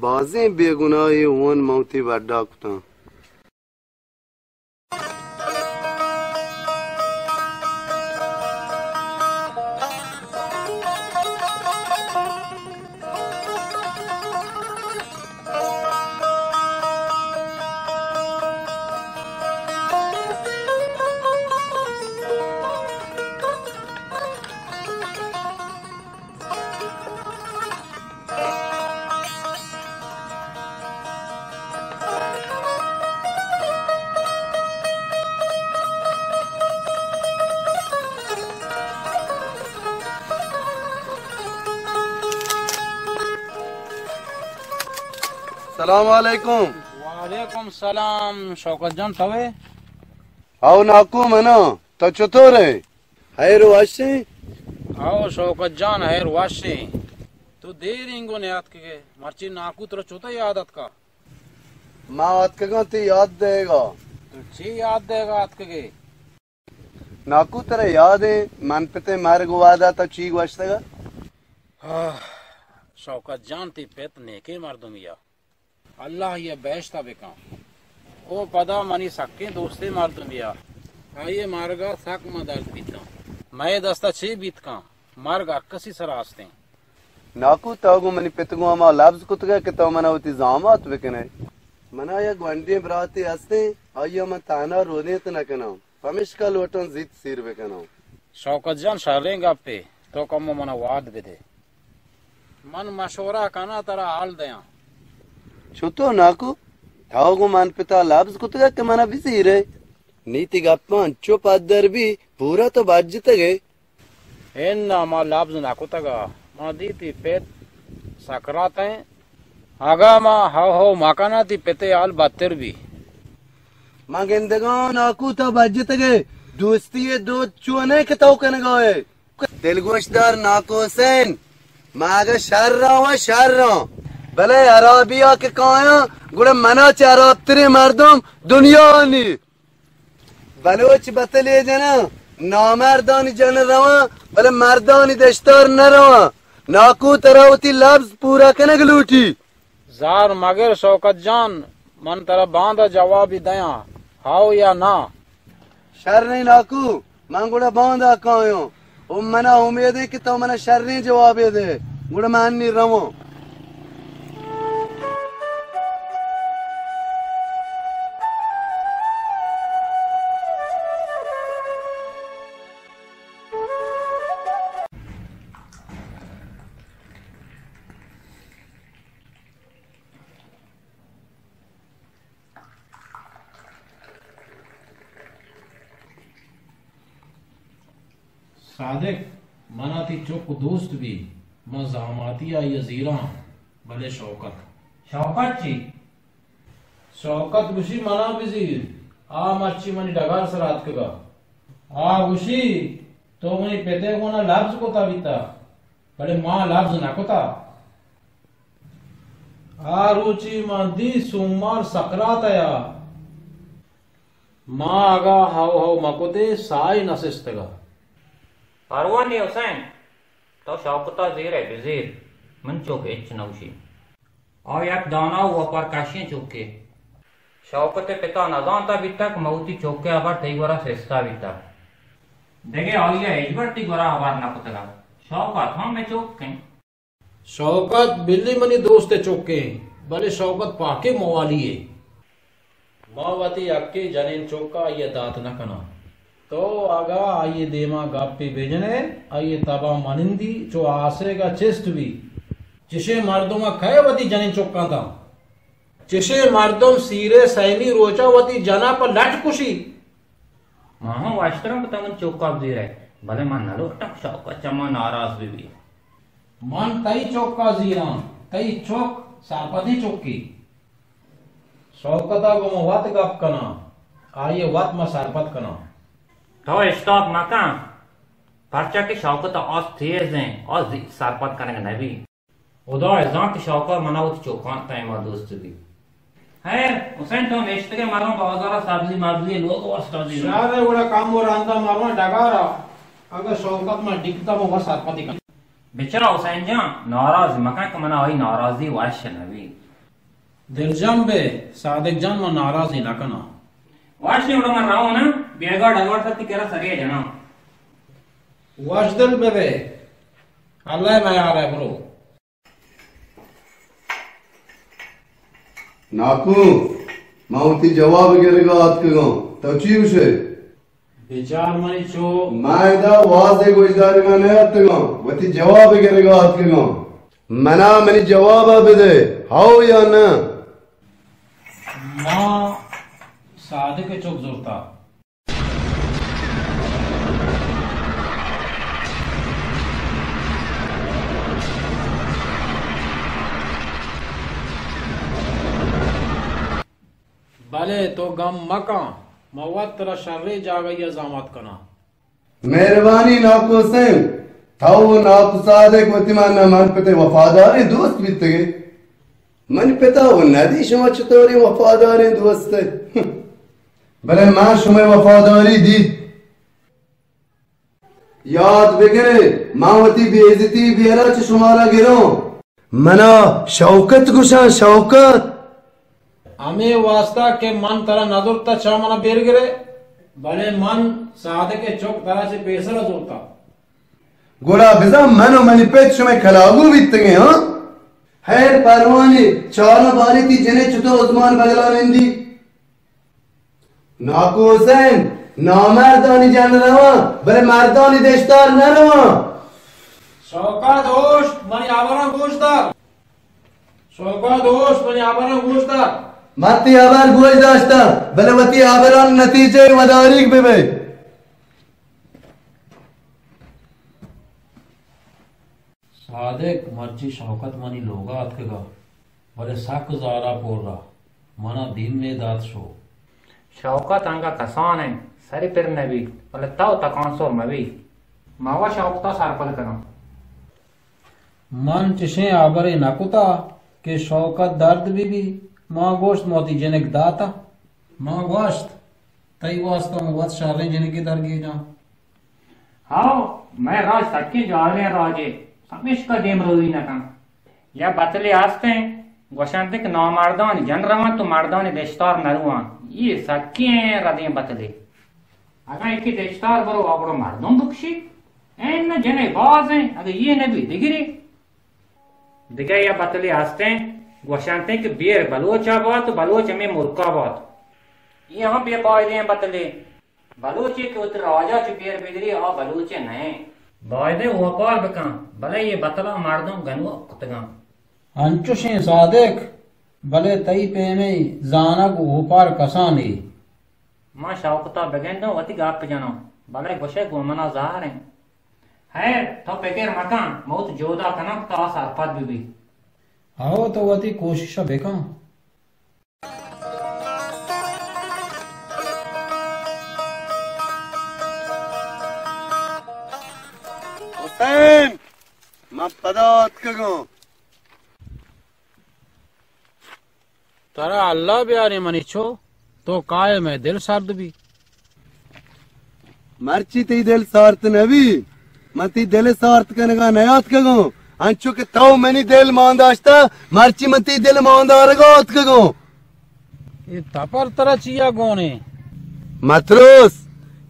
بازیں بے گناہے ہون من وتی بڈا کتاں۔ سلام علیکم۔ وعلیکم سلام۔ شوکت جان، توے؟ او ناکو مناں، تو چطور ئے؟ ہیر وش ئے؟ او شوکت جان، ہیر وش ئے۔ تو دیر انگو نیاتکگے، مرچی ناکو ترا چوتا یاد اتکا؟ ما اتکگاں تئی یاد دئیگا۔ تو چی یاد دئیگا اتکگے؟ ناکو، ترا یاد ایں من پتیں مرگ وہدا تو چی گوشتگ ات؟ آہ، شوکت جان، تئی پت نیکیں مردمے ات۔ اللہ آئی ء بہشت ء بکن۔ او پدا منی سکیں دوستیں مردمے ات۔ آئی ء مرگ ء سک من درد بیتاں۔ مئے دست ء چے بیت کن؟ مرگ ہر کسی سرا است انت۔ ناکو، تو گوں منی پت گوں ہما لبز کتگ کہ تو منا وتی زامات بکن ئے۔ منا یک گونڈیں براتے ہستیں، آئی ء من تہنا رودینت نہ کناں، پمیشکا لوٹاں زیت سیر بکناں۔ شوکت جان، شریں گپے۔ تو کمو منا واد بدے۔ من مشورہ کناں، ترا حال دیاں۔ چتو ناکو؟ تو گوں من پتا لبز کتگ کہ منا بزیرے؟ نی تئی گپاں چو پدر بی، پورا تو بجتگے۔ اناں، ما لبز نہ کتگ ء۔ ما دی تئی پت سکرات ایں۔ اگاں ما ہو ہو مکناں، تئی پت ء حال بدتر بی۔ ما گندگاں ناکو تو بجتگے۔ دوستی ء دود چو نہ کہ تو کنگا ئے۔ دلگوش دار ناکو حسین، ما اگاں شر آں و شر آں، بلے ہرابی ء کہ کایاں، گڑا منا چہ ہرابتریں مردم دنیا ء نی۔ بلوچ بتلے جناں، نامردانی جن رواں، بلے مردانی دشتار نہ رواں۔ ناکو ترا وتی لبز پورا کنگ لوٹی۔ زار مگر شوکت جان، من ترا باندا جوابی دیاں، ہاؤ یا نا۔ شر نہیں ناکو، من گڑا باندا کایوں۔ او منا امید ہے کہ تو منا شریں جوابے دے، گڑا من انی رواں۔ صادق، منا تئی چک دوست بی، من زاماتی آئی ء زیراں، بلے شوکت۔ شوکت چی؟ شوکت گوشی منا بزیر، آ مرچی منی ڈگار سرا اتکگا۔ آ گوشی تو منی پتے گونا لبز کتا بیتا، بلے ما لبز نہ کتا۔ آ روچی ما دی سومار سکرات ء، ما اگاں ہو ہو مکتے ساہے نہ سستگا۔ پرواہ نی حسین، تو شوکتا زیرے بزیر، من چک ہچ نہ گوشی۔ آ یک دانا و وپار کشیں چکے۔ شوکت پتا نزانتا بیتگ، ما وتی چکے ہبر تئی گورا سستا بیتگ۔ دگہ آئی ء ہچبر تئی گورا ہبر نہ کتگ۔ شوکت ہم مئے چک انت۔ شوکت بلی منی دوست ء چکیں، بلے شوکت پاکیں موالی یے۔ ما وتی یکیں جنین چک ء آئی ء دات نہ کناں۔ تو اگاں آئی ء دیما گپے بجن ئے، آئی ء تب ء منندی چو آسیگ ء چست بی۔ چشیں مردم ء کئے وتی جنین چکاں داں؟ چشیں مردم سیرے سیمی روچ ء وتی جن ء پہ لٹ کشی؟ ما ہم وشتراں کہ تو من چک ء بزیرئے، بلے من نہ لوٹاں کہ شوکت چہ ما ناراض بہ بیت۔ من تئی چک ء زیراں، تئی چک سرپدیں چکے۔ شوکت ء گوں من وت گپ کناں، آئی ء وت من سرپد کناں۔ تو اشتاپ مہ کن، پرچا کہ شوکت ء آس تیز ایں، آ زی-، سرپد کنگ نہ بیت۔ خدا ء زانت کہ شوکت منا وتی چکاں تئیں ما دوست بیت۔ خیر، حسین تو نشتگے، مراں بازار ء سبزی مبزی لوگ واستا زی۔ شر ء گڑا کم و رندا مراں ڈگار ء، اگاں شوکت ما ڈکتا ما وت سرپدی کن۔ بچار حسین جان، ناراض مکن کہ منا آئی ناراضی وش نہ بیت۔ دلجم بے صادق جان، ما ناراضی نہ کناں۔ وش نی گڑا من رواں نا، بیگاہ ڈگار تئی کرا سرے جناں۔ وش دل بہ بے، اللہ ء میار ء برو۔ ناکو، ما وتی جواب گرگا آتکگاں، تو چی گوشے؟ بچار منی چو۔ ما ادا واز ء گوشداری ما نیاتکگاں، وتی جواب گرگا آتکگاں۔ منا منی جواب ء بدے، ہاؤ یا نہ؟ ما صادق ء چک زرتا۔ بلے تو گم مکن، من وت ترا شریں جاگہے ء زامات کناں۔ مہربانی ناکو حسین، تو و ناکو صادق وتی من، من پتے وفاداریں دوست بیتگے۔ من پتا و ندی شما چطوریں وفاداریں دوست ئے۔ بلے من شمئے وفاداری دیت۔ یاد بگرے، من وتی بے عزتی بیرا چہ شمارا گروں۔ منا شوکت گوشاں، شوکت۔ ہمے واسطہ کہ من ترا نزرتا چا منا بیر گرے، بلے من صادق ء چک ترا چہ پیسرا زرتا۔ گڑا بزاں من و منی پت شمئے کلاگو بیتگیں، ہاں؟ ہیر پروانی چاروں باری تی جنے چتو عثمان بگلا نندی۔ ناکو حسین، نامردانی جن رواں، بلے مردانی دشتار نہ رواں۔ شوکت، ہوش، منی ہبراں گوش دار۔ شوکت، ہوش، منی ہبراں گوش دار۔ من تئی ہبر گوش داشتاں، بلے وتی ہبرانی نتیجہ وداریگ بہ بئے۔ صادق، مرچی شوکت منی لوگا اتکگا، بلے سک زارا پورا، منا دیم نے دات شو۔ شوکت انگا کسان انت، سری پر نبی، بلے تو تکانسر مبی۔ ما وا شوکتا سرپد کناں۔ من چشیں ہبرے نہ کتا کہ شوکت درد بہ بی، ما گوشت ما وتی جنک داتا۔ ما گوشت، تئی واسطہ من وت شریں جنکے درگیجاں۔ ہاو، مئے راج سکیں جاہلیں راجے، پمیشکا دیمروی نہ کن۔ یا بتلے ہستیں، گوشنت کہ نامردانی جن روان تو مردانی دشتار نہ روان۔ یہ سکیں ردیں بتلے۔ اگاں یکے دشتار برو، آ گڑا مردم بکشی۔ این نہ جنے باز ہیں، اگاں یہ نہ بی دگرے۔ دگہ یا بتلے ہستیں، گوشنت کہ بیر بلوچا بات و بلوچ ہمیں ملکا بات۔ یہ ہم بے فائدہ ہیں بتلے۔ بلوچے کہ وتی راجا چو بیر بدری، آ بلوچے نہ ہیں۔ بایدیں اوپار بکن، بلے یہ بتلا مردم گنوک کتگاں۔ انچوشیں صادق، بلے تئی پیمیں زانگ و اوپار کسانے۔ من شوکتا بگندوں وتی گپ جنوں، بلے گوشے گوں منا زہر انت۔ خیر، تو پکر مکن، من وت جہدا کناں کہ تو آ سرپد ببی۔ ہو، تو وتی کوششا بکن۔ حسین، من پدا اتکگاں۔ ترا اللہ بیارے منی چو، تو کائے مئے دل سرد بی۔ مرچی تئی دل سارت نہ بی، من تئی دل سارت کنگا نیاتکگوں، انچو کہ تو منی دل مان داشتا، مرچی من تئی دل مان دارگا آتکگوں۔ اے تپر ترا چیا گونے؟ متروس،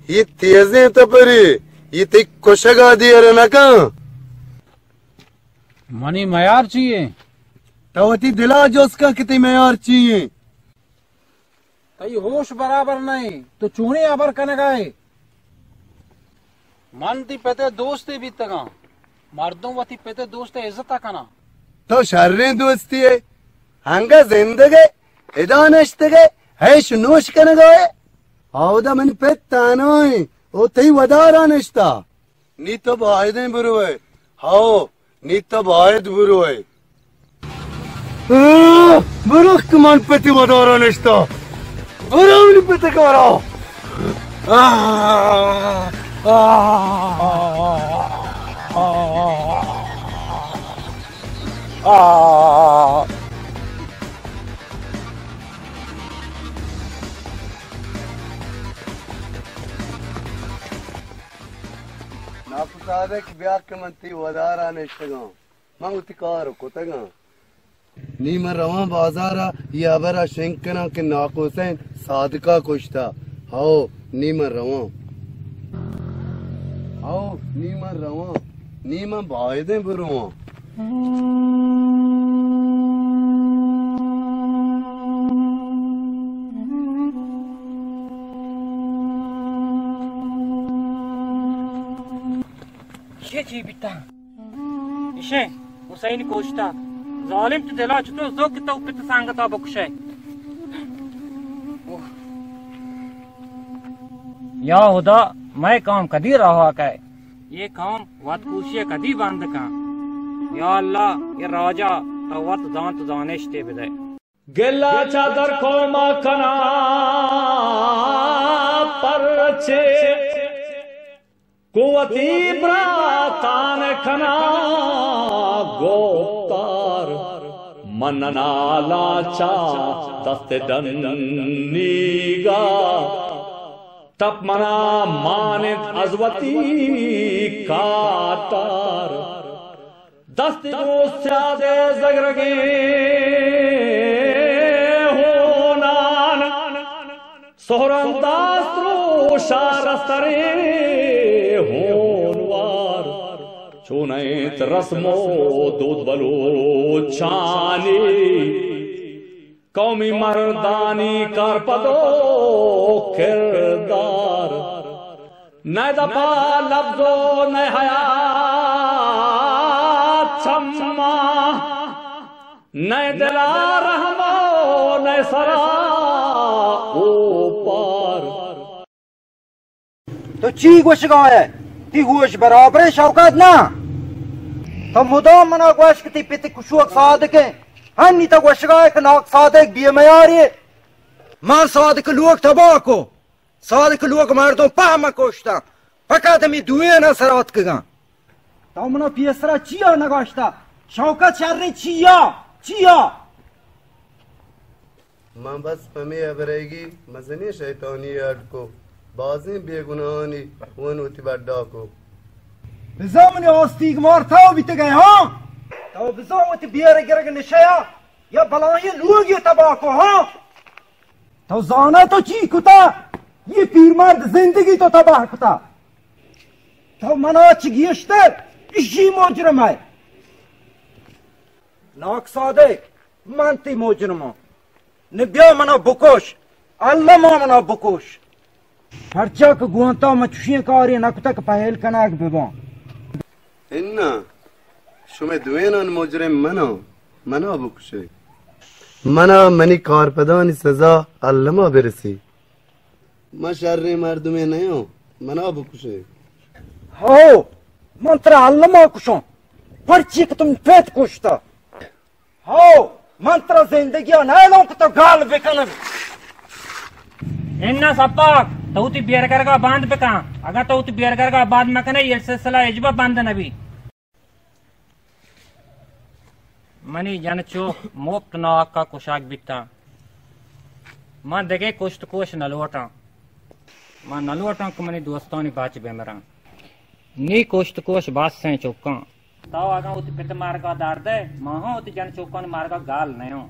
یہ تیزیں تپرے، یہ تئی کشگا دیر نہ کن۔ منی میار چی ایں؟ تو وتی دلا جست کن کہ تئی میار چی ایں؟ تئی ہوش برابر نہ ایں، تو چونیں ہبر کنگا ئے؟ من تئی پت ءِ دوستے بیتگاں، مردم وتی پت ءِ دوست ءِ عزت ءَ کناں۔ تو شریں دوستے ئے، انگہ زندگ ئے، ادا نشتگ ئے، عیش نوش کنگا ئے۔ آودا منی پت تہنا ایں، او تئی ودارا نشتہ۔ نی تو بایدیں بروئے۔ ہاو، نی تو باید بروئے۔ آہ، برو کہ من پتی ودارا نشتا۔ برو منی پتی کارا۔ آہ، آہ، آہ، آہ۔ ناکو صادق، بیا کہ من تئی ودارا نشتگاں۔ من وتی کار کتگاں۔ نی من رواں بازارا، اے ہبرا شنگ کناں کہ ناکو حسین صادقا کشتا۔ ہاو، نی من رواں۔ ہاو، نی من رواں۔ نی من بایدیں برواں۔ چے چے بیتا؟ ایشیں حسین کشتا۔ ظالم، تو دلا چطور زو کہ تو پت سنگتا بکشے؟ یا خدا، مئے قوم کدی رہا کئے؟ یہ قوم وت کوشی کدی بند کن؟ یا اللہ، یہ راجا تو وت زانت زانشتے بدے۔ گلہ چہ در قوما کناں پرچے، گوں وتی براتان کناں گفتار۔ من ننالاں چہ دست ڈنیگا، ٹپ منا مانت از وتی کاتار۔ دست گوں سیاد زگرگیں ہونان، سہران داست روشا رستریں ہونوار۔ چون انت رسم و دود بلوچانی، قومی مردانی کارپد و کردار۔ نئے دپا لبز و نئے حیا چماں، نئے دلا رحم ءُ نئے سرا اوپار۔ تو چی گوشگا ئے؟ تئی ہوش برابر ایں شوکت؟ نہ، تو مدام منا گوش کہ تئی پت کشوک صادق ایں۔ ہنی تو گوشگا ئے کہ ناک صادق بے میارے۔ من صادق لوگ تباہ کو۔ صادق لوگ مردم پہم کشتاں، فقط ہمے دوئیناں سر آتکگاں۔ تو منا پیسرا چیا نگوشتا؟ شوکت شریں چیا؟ چیا؟ من بس پمے ہبرئیگی مزنیں شیطانی اڈ کو، بازیں بے گناہانی ہون وتی بڈا کو۔ بزاں منی آستیگ مار تو بیتگئے، ہاں؟ تو بزاں وتی بیرگ گرگ نشیا یا بلاہیں لوگی تباہ کو، ہاں؟ تو زانا تو چی کتا؟ یہ پیرمرد زندگی تو تباہ کتا۔ تو منا چہ گیشتر اشی مجرم ئے۔ ناک صادق، من تئی مجرماں۔ نہ بیا منا بکش، الما منا بکش۔ پرچا کہ گونتا من چشیں کارے نہ کتا کہ پہل کنگ بباں۔ اناں، شمئے دوئینان مجرم مناں، منا بکشے۔ منا منی کارپدانی سزا الما برسی۔ من شریں مردمے نیاں، منا بکشے۔ ہو، من ترا الما کشاں، پرچی کہ تو منی پت کشتا۔ ہو، من ترا زندگیا نہ الوں کہ تو گال بکنن۔ اناں سپاک، تو وتی بیرگرگا بند بکن۔ اگاں تو وتی بیرگرگا بند مکنے، یہ سلسلہ ہچبر بند نبی۔ منی جن چو مپت ناحقا کشگ بیتاں۔ من دگہ کشت کوش نلوٹاں۔ من نلوٹاں کہ منی دوستانی بچ بمراں۔ نی کشت کوش بس ایں چکاں۔ تو اگاں وتی پت مرگا درد ئے، ما ہم وتی جن چکانی مرگا گل نیاں۔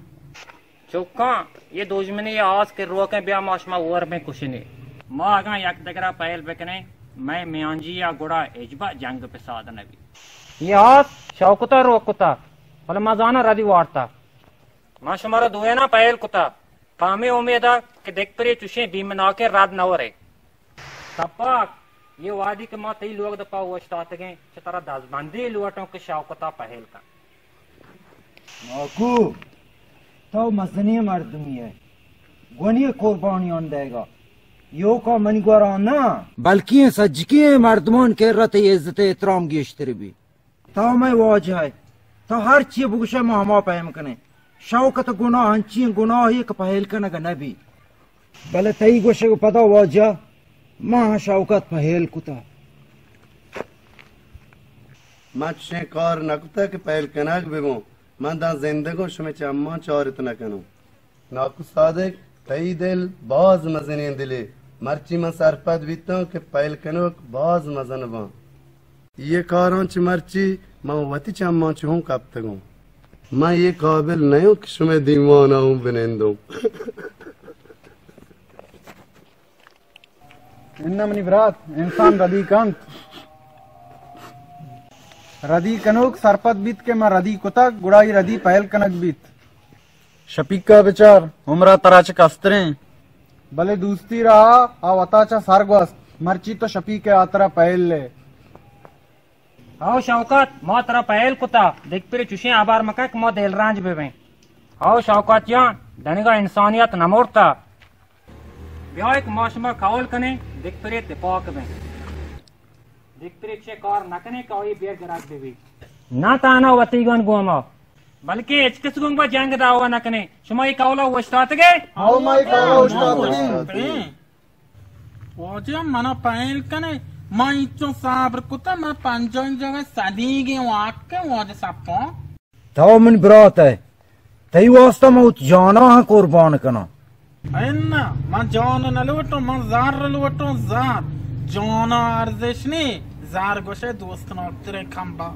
چکاں، یہ دژمنی آس کہ روکیں، بیا ما شما ہور بیں کشنے۔ ما اگاں یک دگرا پہل بکنیں، مئے میانجیا گڑا ہچبر جنگ پساد نبی۔ یہ آس شوکتا روک کتا، بلے ما زاناں ردی وارتا۔ ما شمارا دوئیناں پہل کتا، پہ ہمے امیدا کہ دگپرے چشیں بیمناکیں رد نہ ورے۔ تپاک، یہ وہدی کہ ما تئی لوگ دپا اوشتاتگیں، چہ ترا دزبندی لوٹوں کہ شوکتا پہل کن۔ ناکو، تو مزنیں مردمی ئے، گونی قربانیان دئیگا، یوکا منی گورا نہ، بلکیں سجکیں مردمان کرا تئی عزت احترام گیشتر بی۔ تو مئے واجہ ئے، تو ہر چی بگوشئے ما ہما پہم کنیں۔ شوکت گناہ انچیں گناہے کہ پہل کنگ نبی۔ بلے تئی گوشگ پدا واجہ، ما شوکت پہل کتا۔ من چشیں کار نکتا کہ پہل کنگ ببوں۔ من داں زندگوں شمئے چماں چارت نکنوں۔ ناکو صادق، تئی دل باز مزنیں دلے۔ مرچی من سرپد بیتاں کہ پہل کنوک باز مزن باں۔ یہ کاراں چہ مرچی من وتی چماں چہ ہوں کپتگوں۔ من یہ قابل نیوں کہ شمئے دیوانا ہوں بنندوں۔ اناں منی برات، انسان ردی کنت۔ ردی کنوک سرپد بیت کہ من ردی کتگ، گڑا ای ردی پہل کنگ بیت۔ شپیکا بچار، عمرا ترا چہ کستریں۔ بلے دوستی راہا آ وتا چہ سر گوست، مرچی تو شپیک ء ہاترا پہل لے۔ ہو شوکت، ما ترا پہل کتا، دگپرے چشیں ہبر مکن کہ ما دلرنج ببیں۔ ہو شوکت جان، دنگا انسانیت نمرتا۔ بیائے کہ ما شما قول کنیں، دگپرے تپاک بیں۔ دگپرے چے کار نکنیں کہ آئی بیر گرگ ببی۔ نہ تہنا وتیگان گوما، بلکیں ہچ کس گون با جنگ دعوا نکنیں۔ شما اے قولا اوشتاتگے؟ ہو، ما اے قولا اوشتاتگیں۔ واجہ منا پہل کنے، من انچو صبر کتا، من پنجاہیں جگہ صدیگیں واک واجہ سپاں۔ تو من برات ئے، تئی واسطہ من وت جانا ہم قربان کناں۔ اناں، من جان نہ لوٹوں، من زر لوٹوں، زر۔ جانا ارزش نی، زر گوشے دوست ناکتریں کمبا۔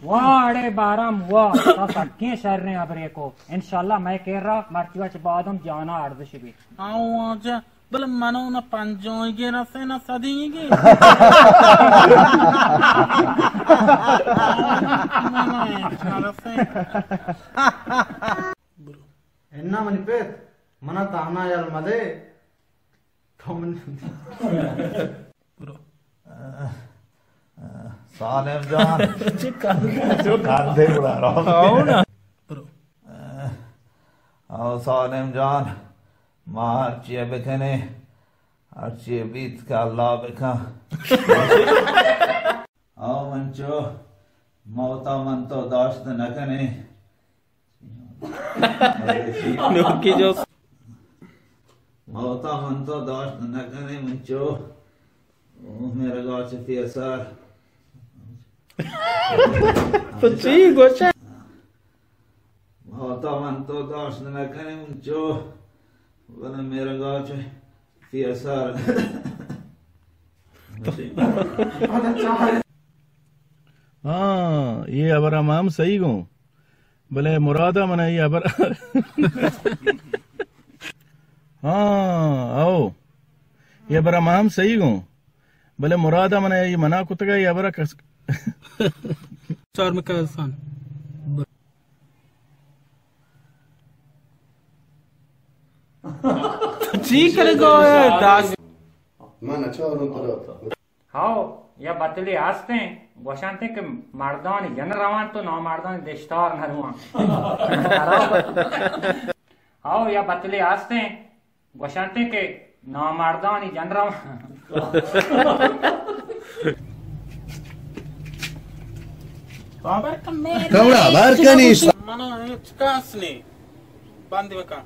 واہ اڑے بارم واہ، تو سکیں شریں ہبرے کو۔ انشاءاللہ مئے کرا مرچی ء چہ بعد ہم جانا ارزش بیت۔ ہاں واجہ، بلے منو نہ پنجاہیگے رسے نہ صدیگے۔ اناں منی پت، منا تہنا یل مدے۔ تو من سالم جان۔ چی کندے؟ چو کندے گڑا، آرام۔ آؤ نا۔ برو۔ او سالم جان، ما ہرچی بکنیں، ہرچی بیت کہ اللہ بکن۔ او منچو، موتا من تو داشت نکنیں۔ نوکی جو۔ موتا من تو داشت نکنیں منچو۔ او میرگا چہ پیسر۔ تو چی گوشے؟ موتا من تو داشت نکنیں منچو، بلے میرگا چہ پیسر۔ ہاں، اے ہبر ہم، ہم صحیح گوں۔ بلے مراد ءَ من اے ہبر، ہاں، او۔ اے ہبر ہم، ہم صحیح گوں۔ بلے مراد ءَ من اے منع کتگ، اے ہبر کس۔ چار مکان۔ چی کرے گا اے داس؟ من اچھا اور ترا۔ ہاؤ، یا بتلے ہستیں، گوشنتے کہ مردانی جن روان تو نامردانی دشتار نروان۔ ہاؤ، یا بتلے ہستیں، گوشنتے کہ نامردانی جن روان۔ توڑا بار کنی۔ منا ہچ کس نی۔ بند بکن۔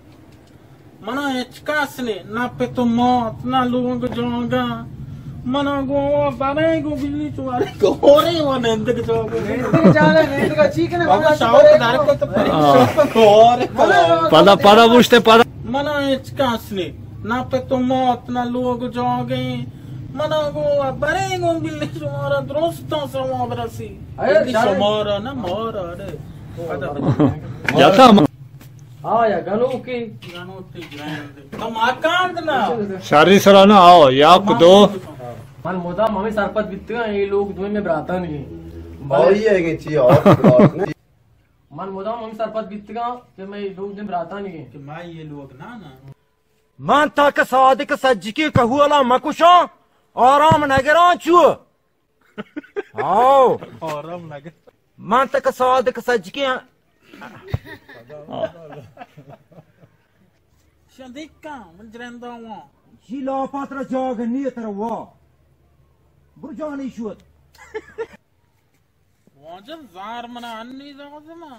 منا ہچ کس نی، نہ پت و مات، نہ لوگ جاگہ۔ منا گو برے گو بلی چوارے گورے و نندگ جاگہ۔ نندگ جاگہ، نندگ چی کنے؟ بابا شاو دار کو تو پری۔ ہاں۔ گورے۔ پدا، پدا بوشتے پدا۔ منا ہچ کس نی، نہ پت و مات، نہ لوگ جاگہ۔ منا گو برے گو بلی شمارا درستاں ثواب رسی۔ اے شمارا نہ مارا، اڑے۔ پدا۔ جاتا ہم۔ آیا گنوکی۔ گنوکی جوان دے۔ تو ماکان نا۔ شاری سرا نا آؤ، یک دو۔ من مدام ہمیں سرپد بیتگاں، اے لوگ دوئیں میں براتان گے۔ آئی ہے کہ چی آؤ۔ من مدام ہمیں سرپد بیتگاں کہ میں لوگ دوئیں براتان گے۔ کہ میں یہ لوگ نا نا۔ من تک صادق سجکی کہولا مکشاں، آرام نگراں چو۔ ہاؤ۔ آرام نگر۔ من تک صادق سجکی۔ شدیکا، من جرندا ہوں۔ جی لاپا ترا جاگہ نیت ترا وا۔ برو جانی شوت۔ واجہ زار منا انی زغزما۔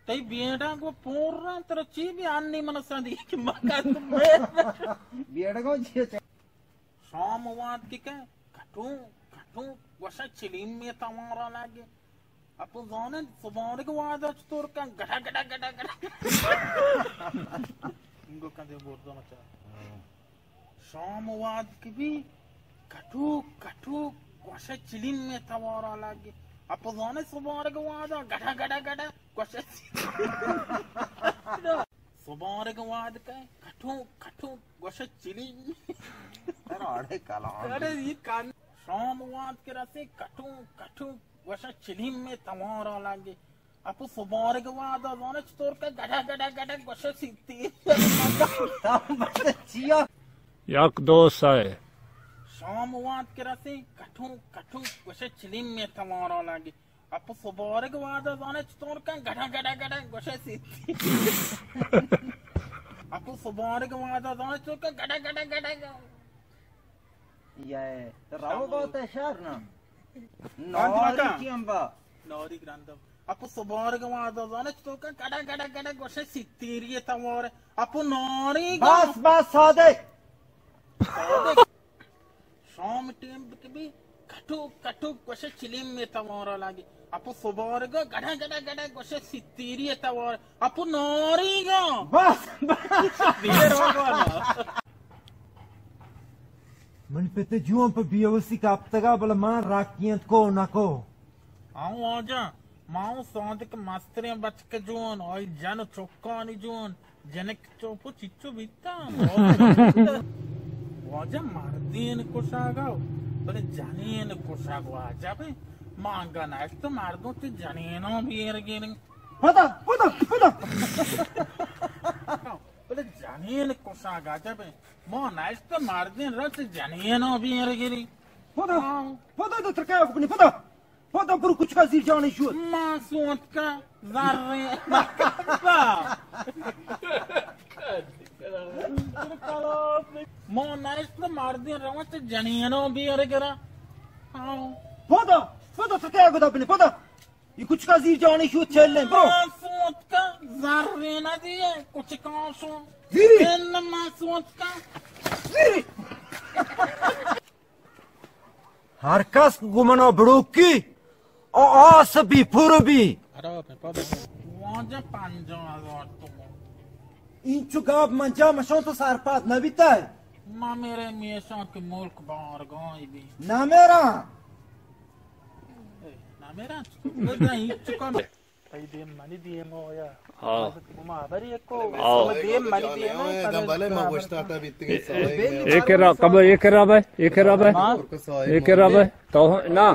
تئی بیڑا گو پور رہا، ترا چی بھی آنی من سندی کہ مکا تو بیڑا۔ بیڑا گو جی چا۔ شام واد کی کہ کٹو، کٹو، گوشا چلیم میں توارا لگے۔ اپو زانن سبارگ واد چطور کن، گڑا، گڑا، گڑا، گڑا۔ انگو کندے بردو مچا۔ شام واد کی بھی کٹوک کٹوک گوشے چلیم میں توارا لگے۔ اپو زانے سبارگ وادا گڑا گڑا گڑا گوشے سبارگ واد کے کٹوک کٹوک گوشے چلیم۔ ترا اڑے کلام۔ اڑے یہ کان۔ شام واد کے رسے کٹوک کٹوک گوشے چلیم میں توارا لگے۔ اپو سبارگ وادا زانے چطور کہ گڑا گڑا گڑا گوشے سیتی۔ چیا؟ یک دو سئے۔ شام واد کہ رسی کٹو کٹو گوشے چلیم میں توارا لگی۔ اپو سبارگ وادا زانے چطور کہ گڑا گڑا گڑا گوشے سیتی۔ اپو سبارگ وادا زانے چطور کہ گڑا گڑا گڑا گڑا۔ یہ تو راو بہت ہے شہر نا۔ ناری کی امبا۔ ناری گرندم۔ اپو سبارگ وادا زانے چطور کہ گڑا گڑا گڑا گوشے سیتیری توار۔ اپو ناری گا۔ بس، بس، صادق۔ صادق۔ شام ٹیم بک بھی کٹو کٹو گوشے چلیم میں توارا لگی۔ اپو سبارگ گڑا گڑا گڑا گوشے سیتیری توار۔ اپو ناری گا۔ بس، بس۔ دیر ہو گا نا۔ من پت جوان پہ بیوسی کپتگا، بلے من راکینت کو نکو۔ آؤں واجہ، ما اوں صادق مستریں بچک جوان، آئی جن و چکانی جوان، جنک چوپو چچو بیتا۔ واجہ مردین کشاگا، بلے جنین کشاگ واجہ بے، مانگا نشت مردوں تے جنینوں بیر گیریں۔ پدا، پدا، پدا۔ بلے جنین کشاگ عجب انت۔ ما نشت مردین رچ جنیناں بیر گری۔ پدا، ہاں۔ پدا دو ترکے بنی، پدا۔ پدا برو کچکا زیر جانے شود۔ ما سوتکا زرے۔ ما نشت مردین روان چه جنینو بیار کرا۔ ہاں۔ پدا، پدا ترکے گدا بنی، پدا۔ یہ کچکا زیر جانے شود چلیں، برو۔ ما سوتکا زرے نہ دیے، کچکا شو۔ زیری۔ ان ما سوتکا۔ زیری۔ ہر کس گوں منا بڑوکی، آ آس بی، پر بی۔ خراب ہے، پابا۔ واجہ پنجاہ ہزار تومن۔ اینچو گپ من جا مشان تو سرپد نہ بیتا ہے۔ ما میرے میشان کے ملک بارگاہی بی۔ نہ میرا۔ اے، نہ میرا۔ بزن اینچو کم۔ تئی دیم منی دیم آیا۔ ہاں۔ ما خبری کو۔ ہاں۔ دیم منی دیم ہے، بلے ما گوشتا تا بیتگی۔ اے کرا، قبل اے کرا بھائی، اے کرا بھائی۔ اے کرا بھائی۔ تو نا۔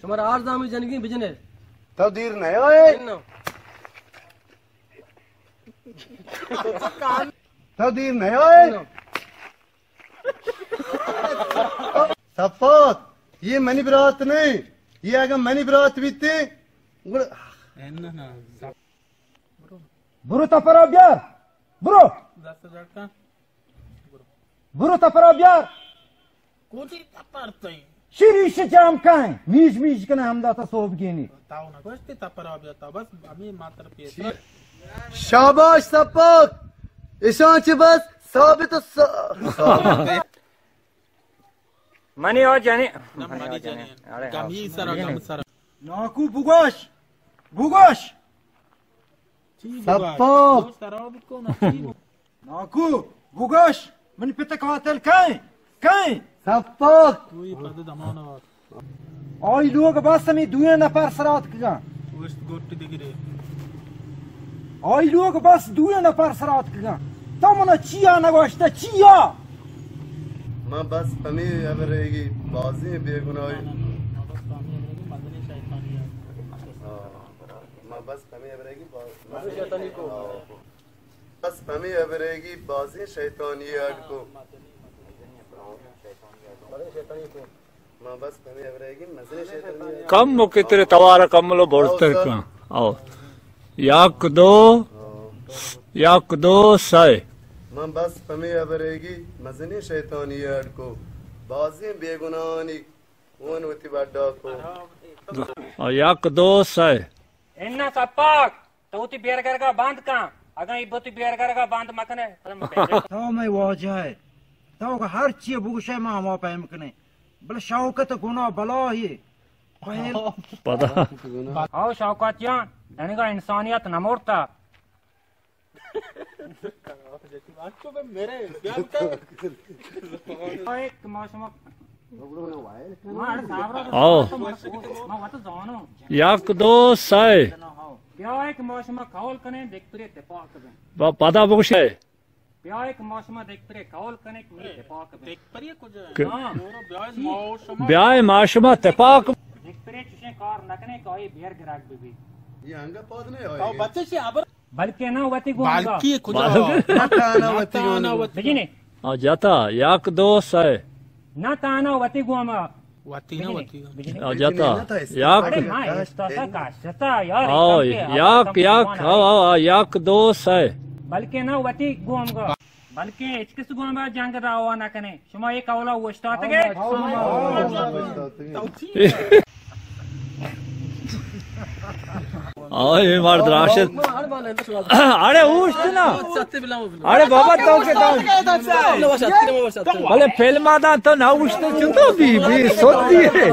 شمارا آر زامی جنگی بجنے۔ تو دیر نہیں ہوئے۔ تو دیر نہیں ہوئے۔ سپات، یہ منی برات نہیں، یہ اگر منی برات بیتے، گڑ-، برو تپرا بیار، برو۔ برو تپرا بیار۔ کوٹی تپر تئی۔ شریش جام کائیں، میج میج کنے ہم داتا صوب گینی۔ تاو نہ گوشتی تپرا بیار، تا بس ہمیں ماتر پیسہ۔ شاباش سپات، اشان چہ بس ثابت س-، ثابت۔ منی آ جنین۔ نہ، منی جنین۔ اڑے ہاں۔ گمی سرا، گم سرا۔ ناکو بگوش، بگوش۔ چی بگوش؟ سپاک۔ تو سرا بکو نا، چی بگوش؟ ناکو بگوش، منی پت قاتل کئے؟ کئے؟ سپاک۔ کوئی پد دمانا۔ آئی لوگ بس ہمیں دوئیں نفر سرا اتکگاں۔ گوشت گوٹ دگرے۔ آئی لوگ بس دوئیں نفر سرا اتکگاں۔ تو منا چیا نگوشتہ، چیا؟ من بس پمی ابریگی بازیں بے گناہی۔ من بس پمی ابریگی باز-، بس پمی ابریگی بازیں شیطانی اڈ کو۔ کم مکتر توار کملو برتر کن۔ او۔ یک دو، یک دو سئے۔ من بس پمی ابریگی مزنی شیطانی اڈ کو۔ بازیں بے گناہانی اون وتی بڈا کو۔ او یک دو سئے۔ انا سپاک۔ تو وتی بیرگرگا بند کن، اگاں ای وتی بیرگرگا بند مکنے، پدا من بیرگرگا تو مئے واجہ ئے، تو ہر چی بگوشئے ما ہما پیم کنیں، بلے شوکت گناہ بلاہی۔ پدا۔ او شوکت جان، انگا انسانیت نہ مرتا۔ او۔ یک دو سئے۔ بیا کہ ما شما قول کنیں، دگپرے تپاک بیں۔ با پدا بگوشئے۔ بیا کہ ما شما دگپرے قول کنیں کہ می تپاک بیں۔ دگپرے کجا ہے؟ ہاں۔ بیا ما شما تپاک۔ دگپرے چشیں کار نہ کنیں کہ آئی بیر گرگ ببی۔ یہ انگا پاد نہیں ہوئے۔ بچے چی ابر بلکیں نہ وتی گوما۔ بلکیں کجا؟ نہ تانا وتی گوما۔ بجنے۔ آ جتا، یک دو سئے۔ نہ تانا وتی گوما۔ وتی نہ وتی گوما۔ آ جتا، یک۔ اڑے ما استاسا کاشتا یار، آ، یک، یک، آ، آ، آ، یک دو سئے۔ بلکیں نہ وتی گوما۔ بلکیں ہچ کس گوما جنگ دعوا نہ کنے۔ شما اے قولا اوشتاتگے؟ آ، اے مرد راشد۔ اڑے اوشت نا۔ اڑے بابا تو کہ تو۔ بلے فلم آ دا تو نہ اوشت چتو بی، بی سوتی ہے۔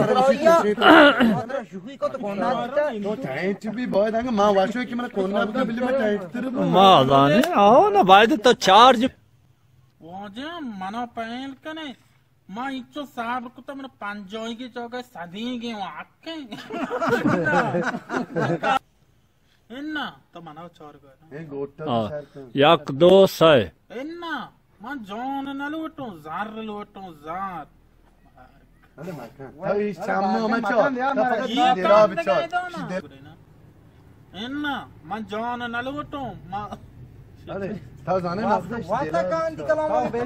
تو ٹائٹ بھی باید انگا ما واشو کہ من کونا بکا بلی میں ٹائٹ تر۔ ما زانے، آؤ نا باید تو چارج۔ واجہ منا پہل کنے۔ ما انچو صبر کتا، من پنجاہی کے چوکے صدی کے واقع۔ انا، تو منا چار گئے۔ اے گوٹا آ، بچار کن۔ یک دو سئے۔ انا، من جان نہ لوٹوں، زر لوٹوں، زر۔ ارے مکن۔ تو ایش چمو مچو۔ تو فقط یہ دیرا کام بچار۔ نگے دانا۔ انا، من جان نہ لوٹوں، ما۔ ارے، تو زانے ما واسطہ کان دی کلام بے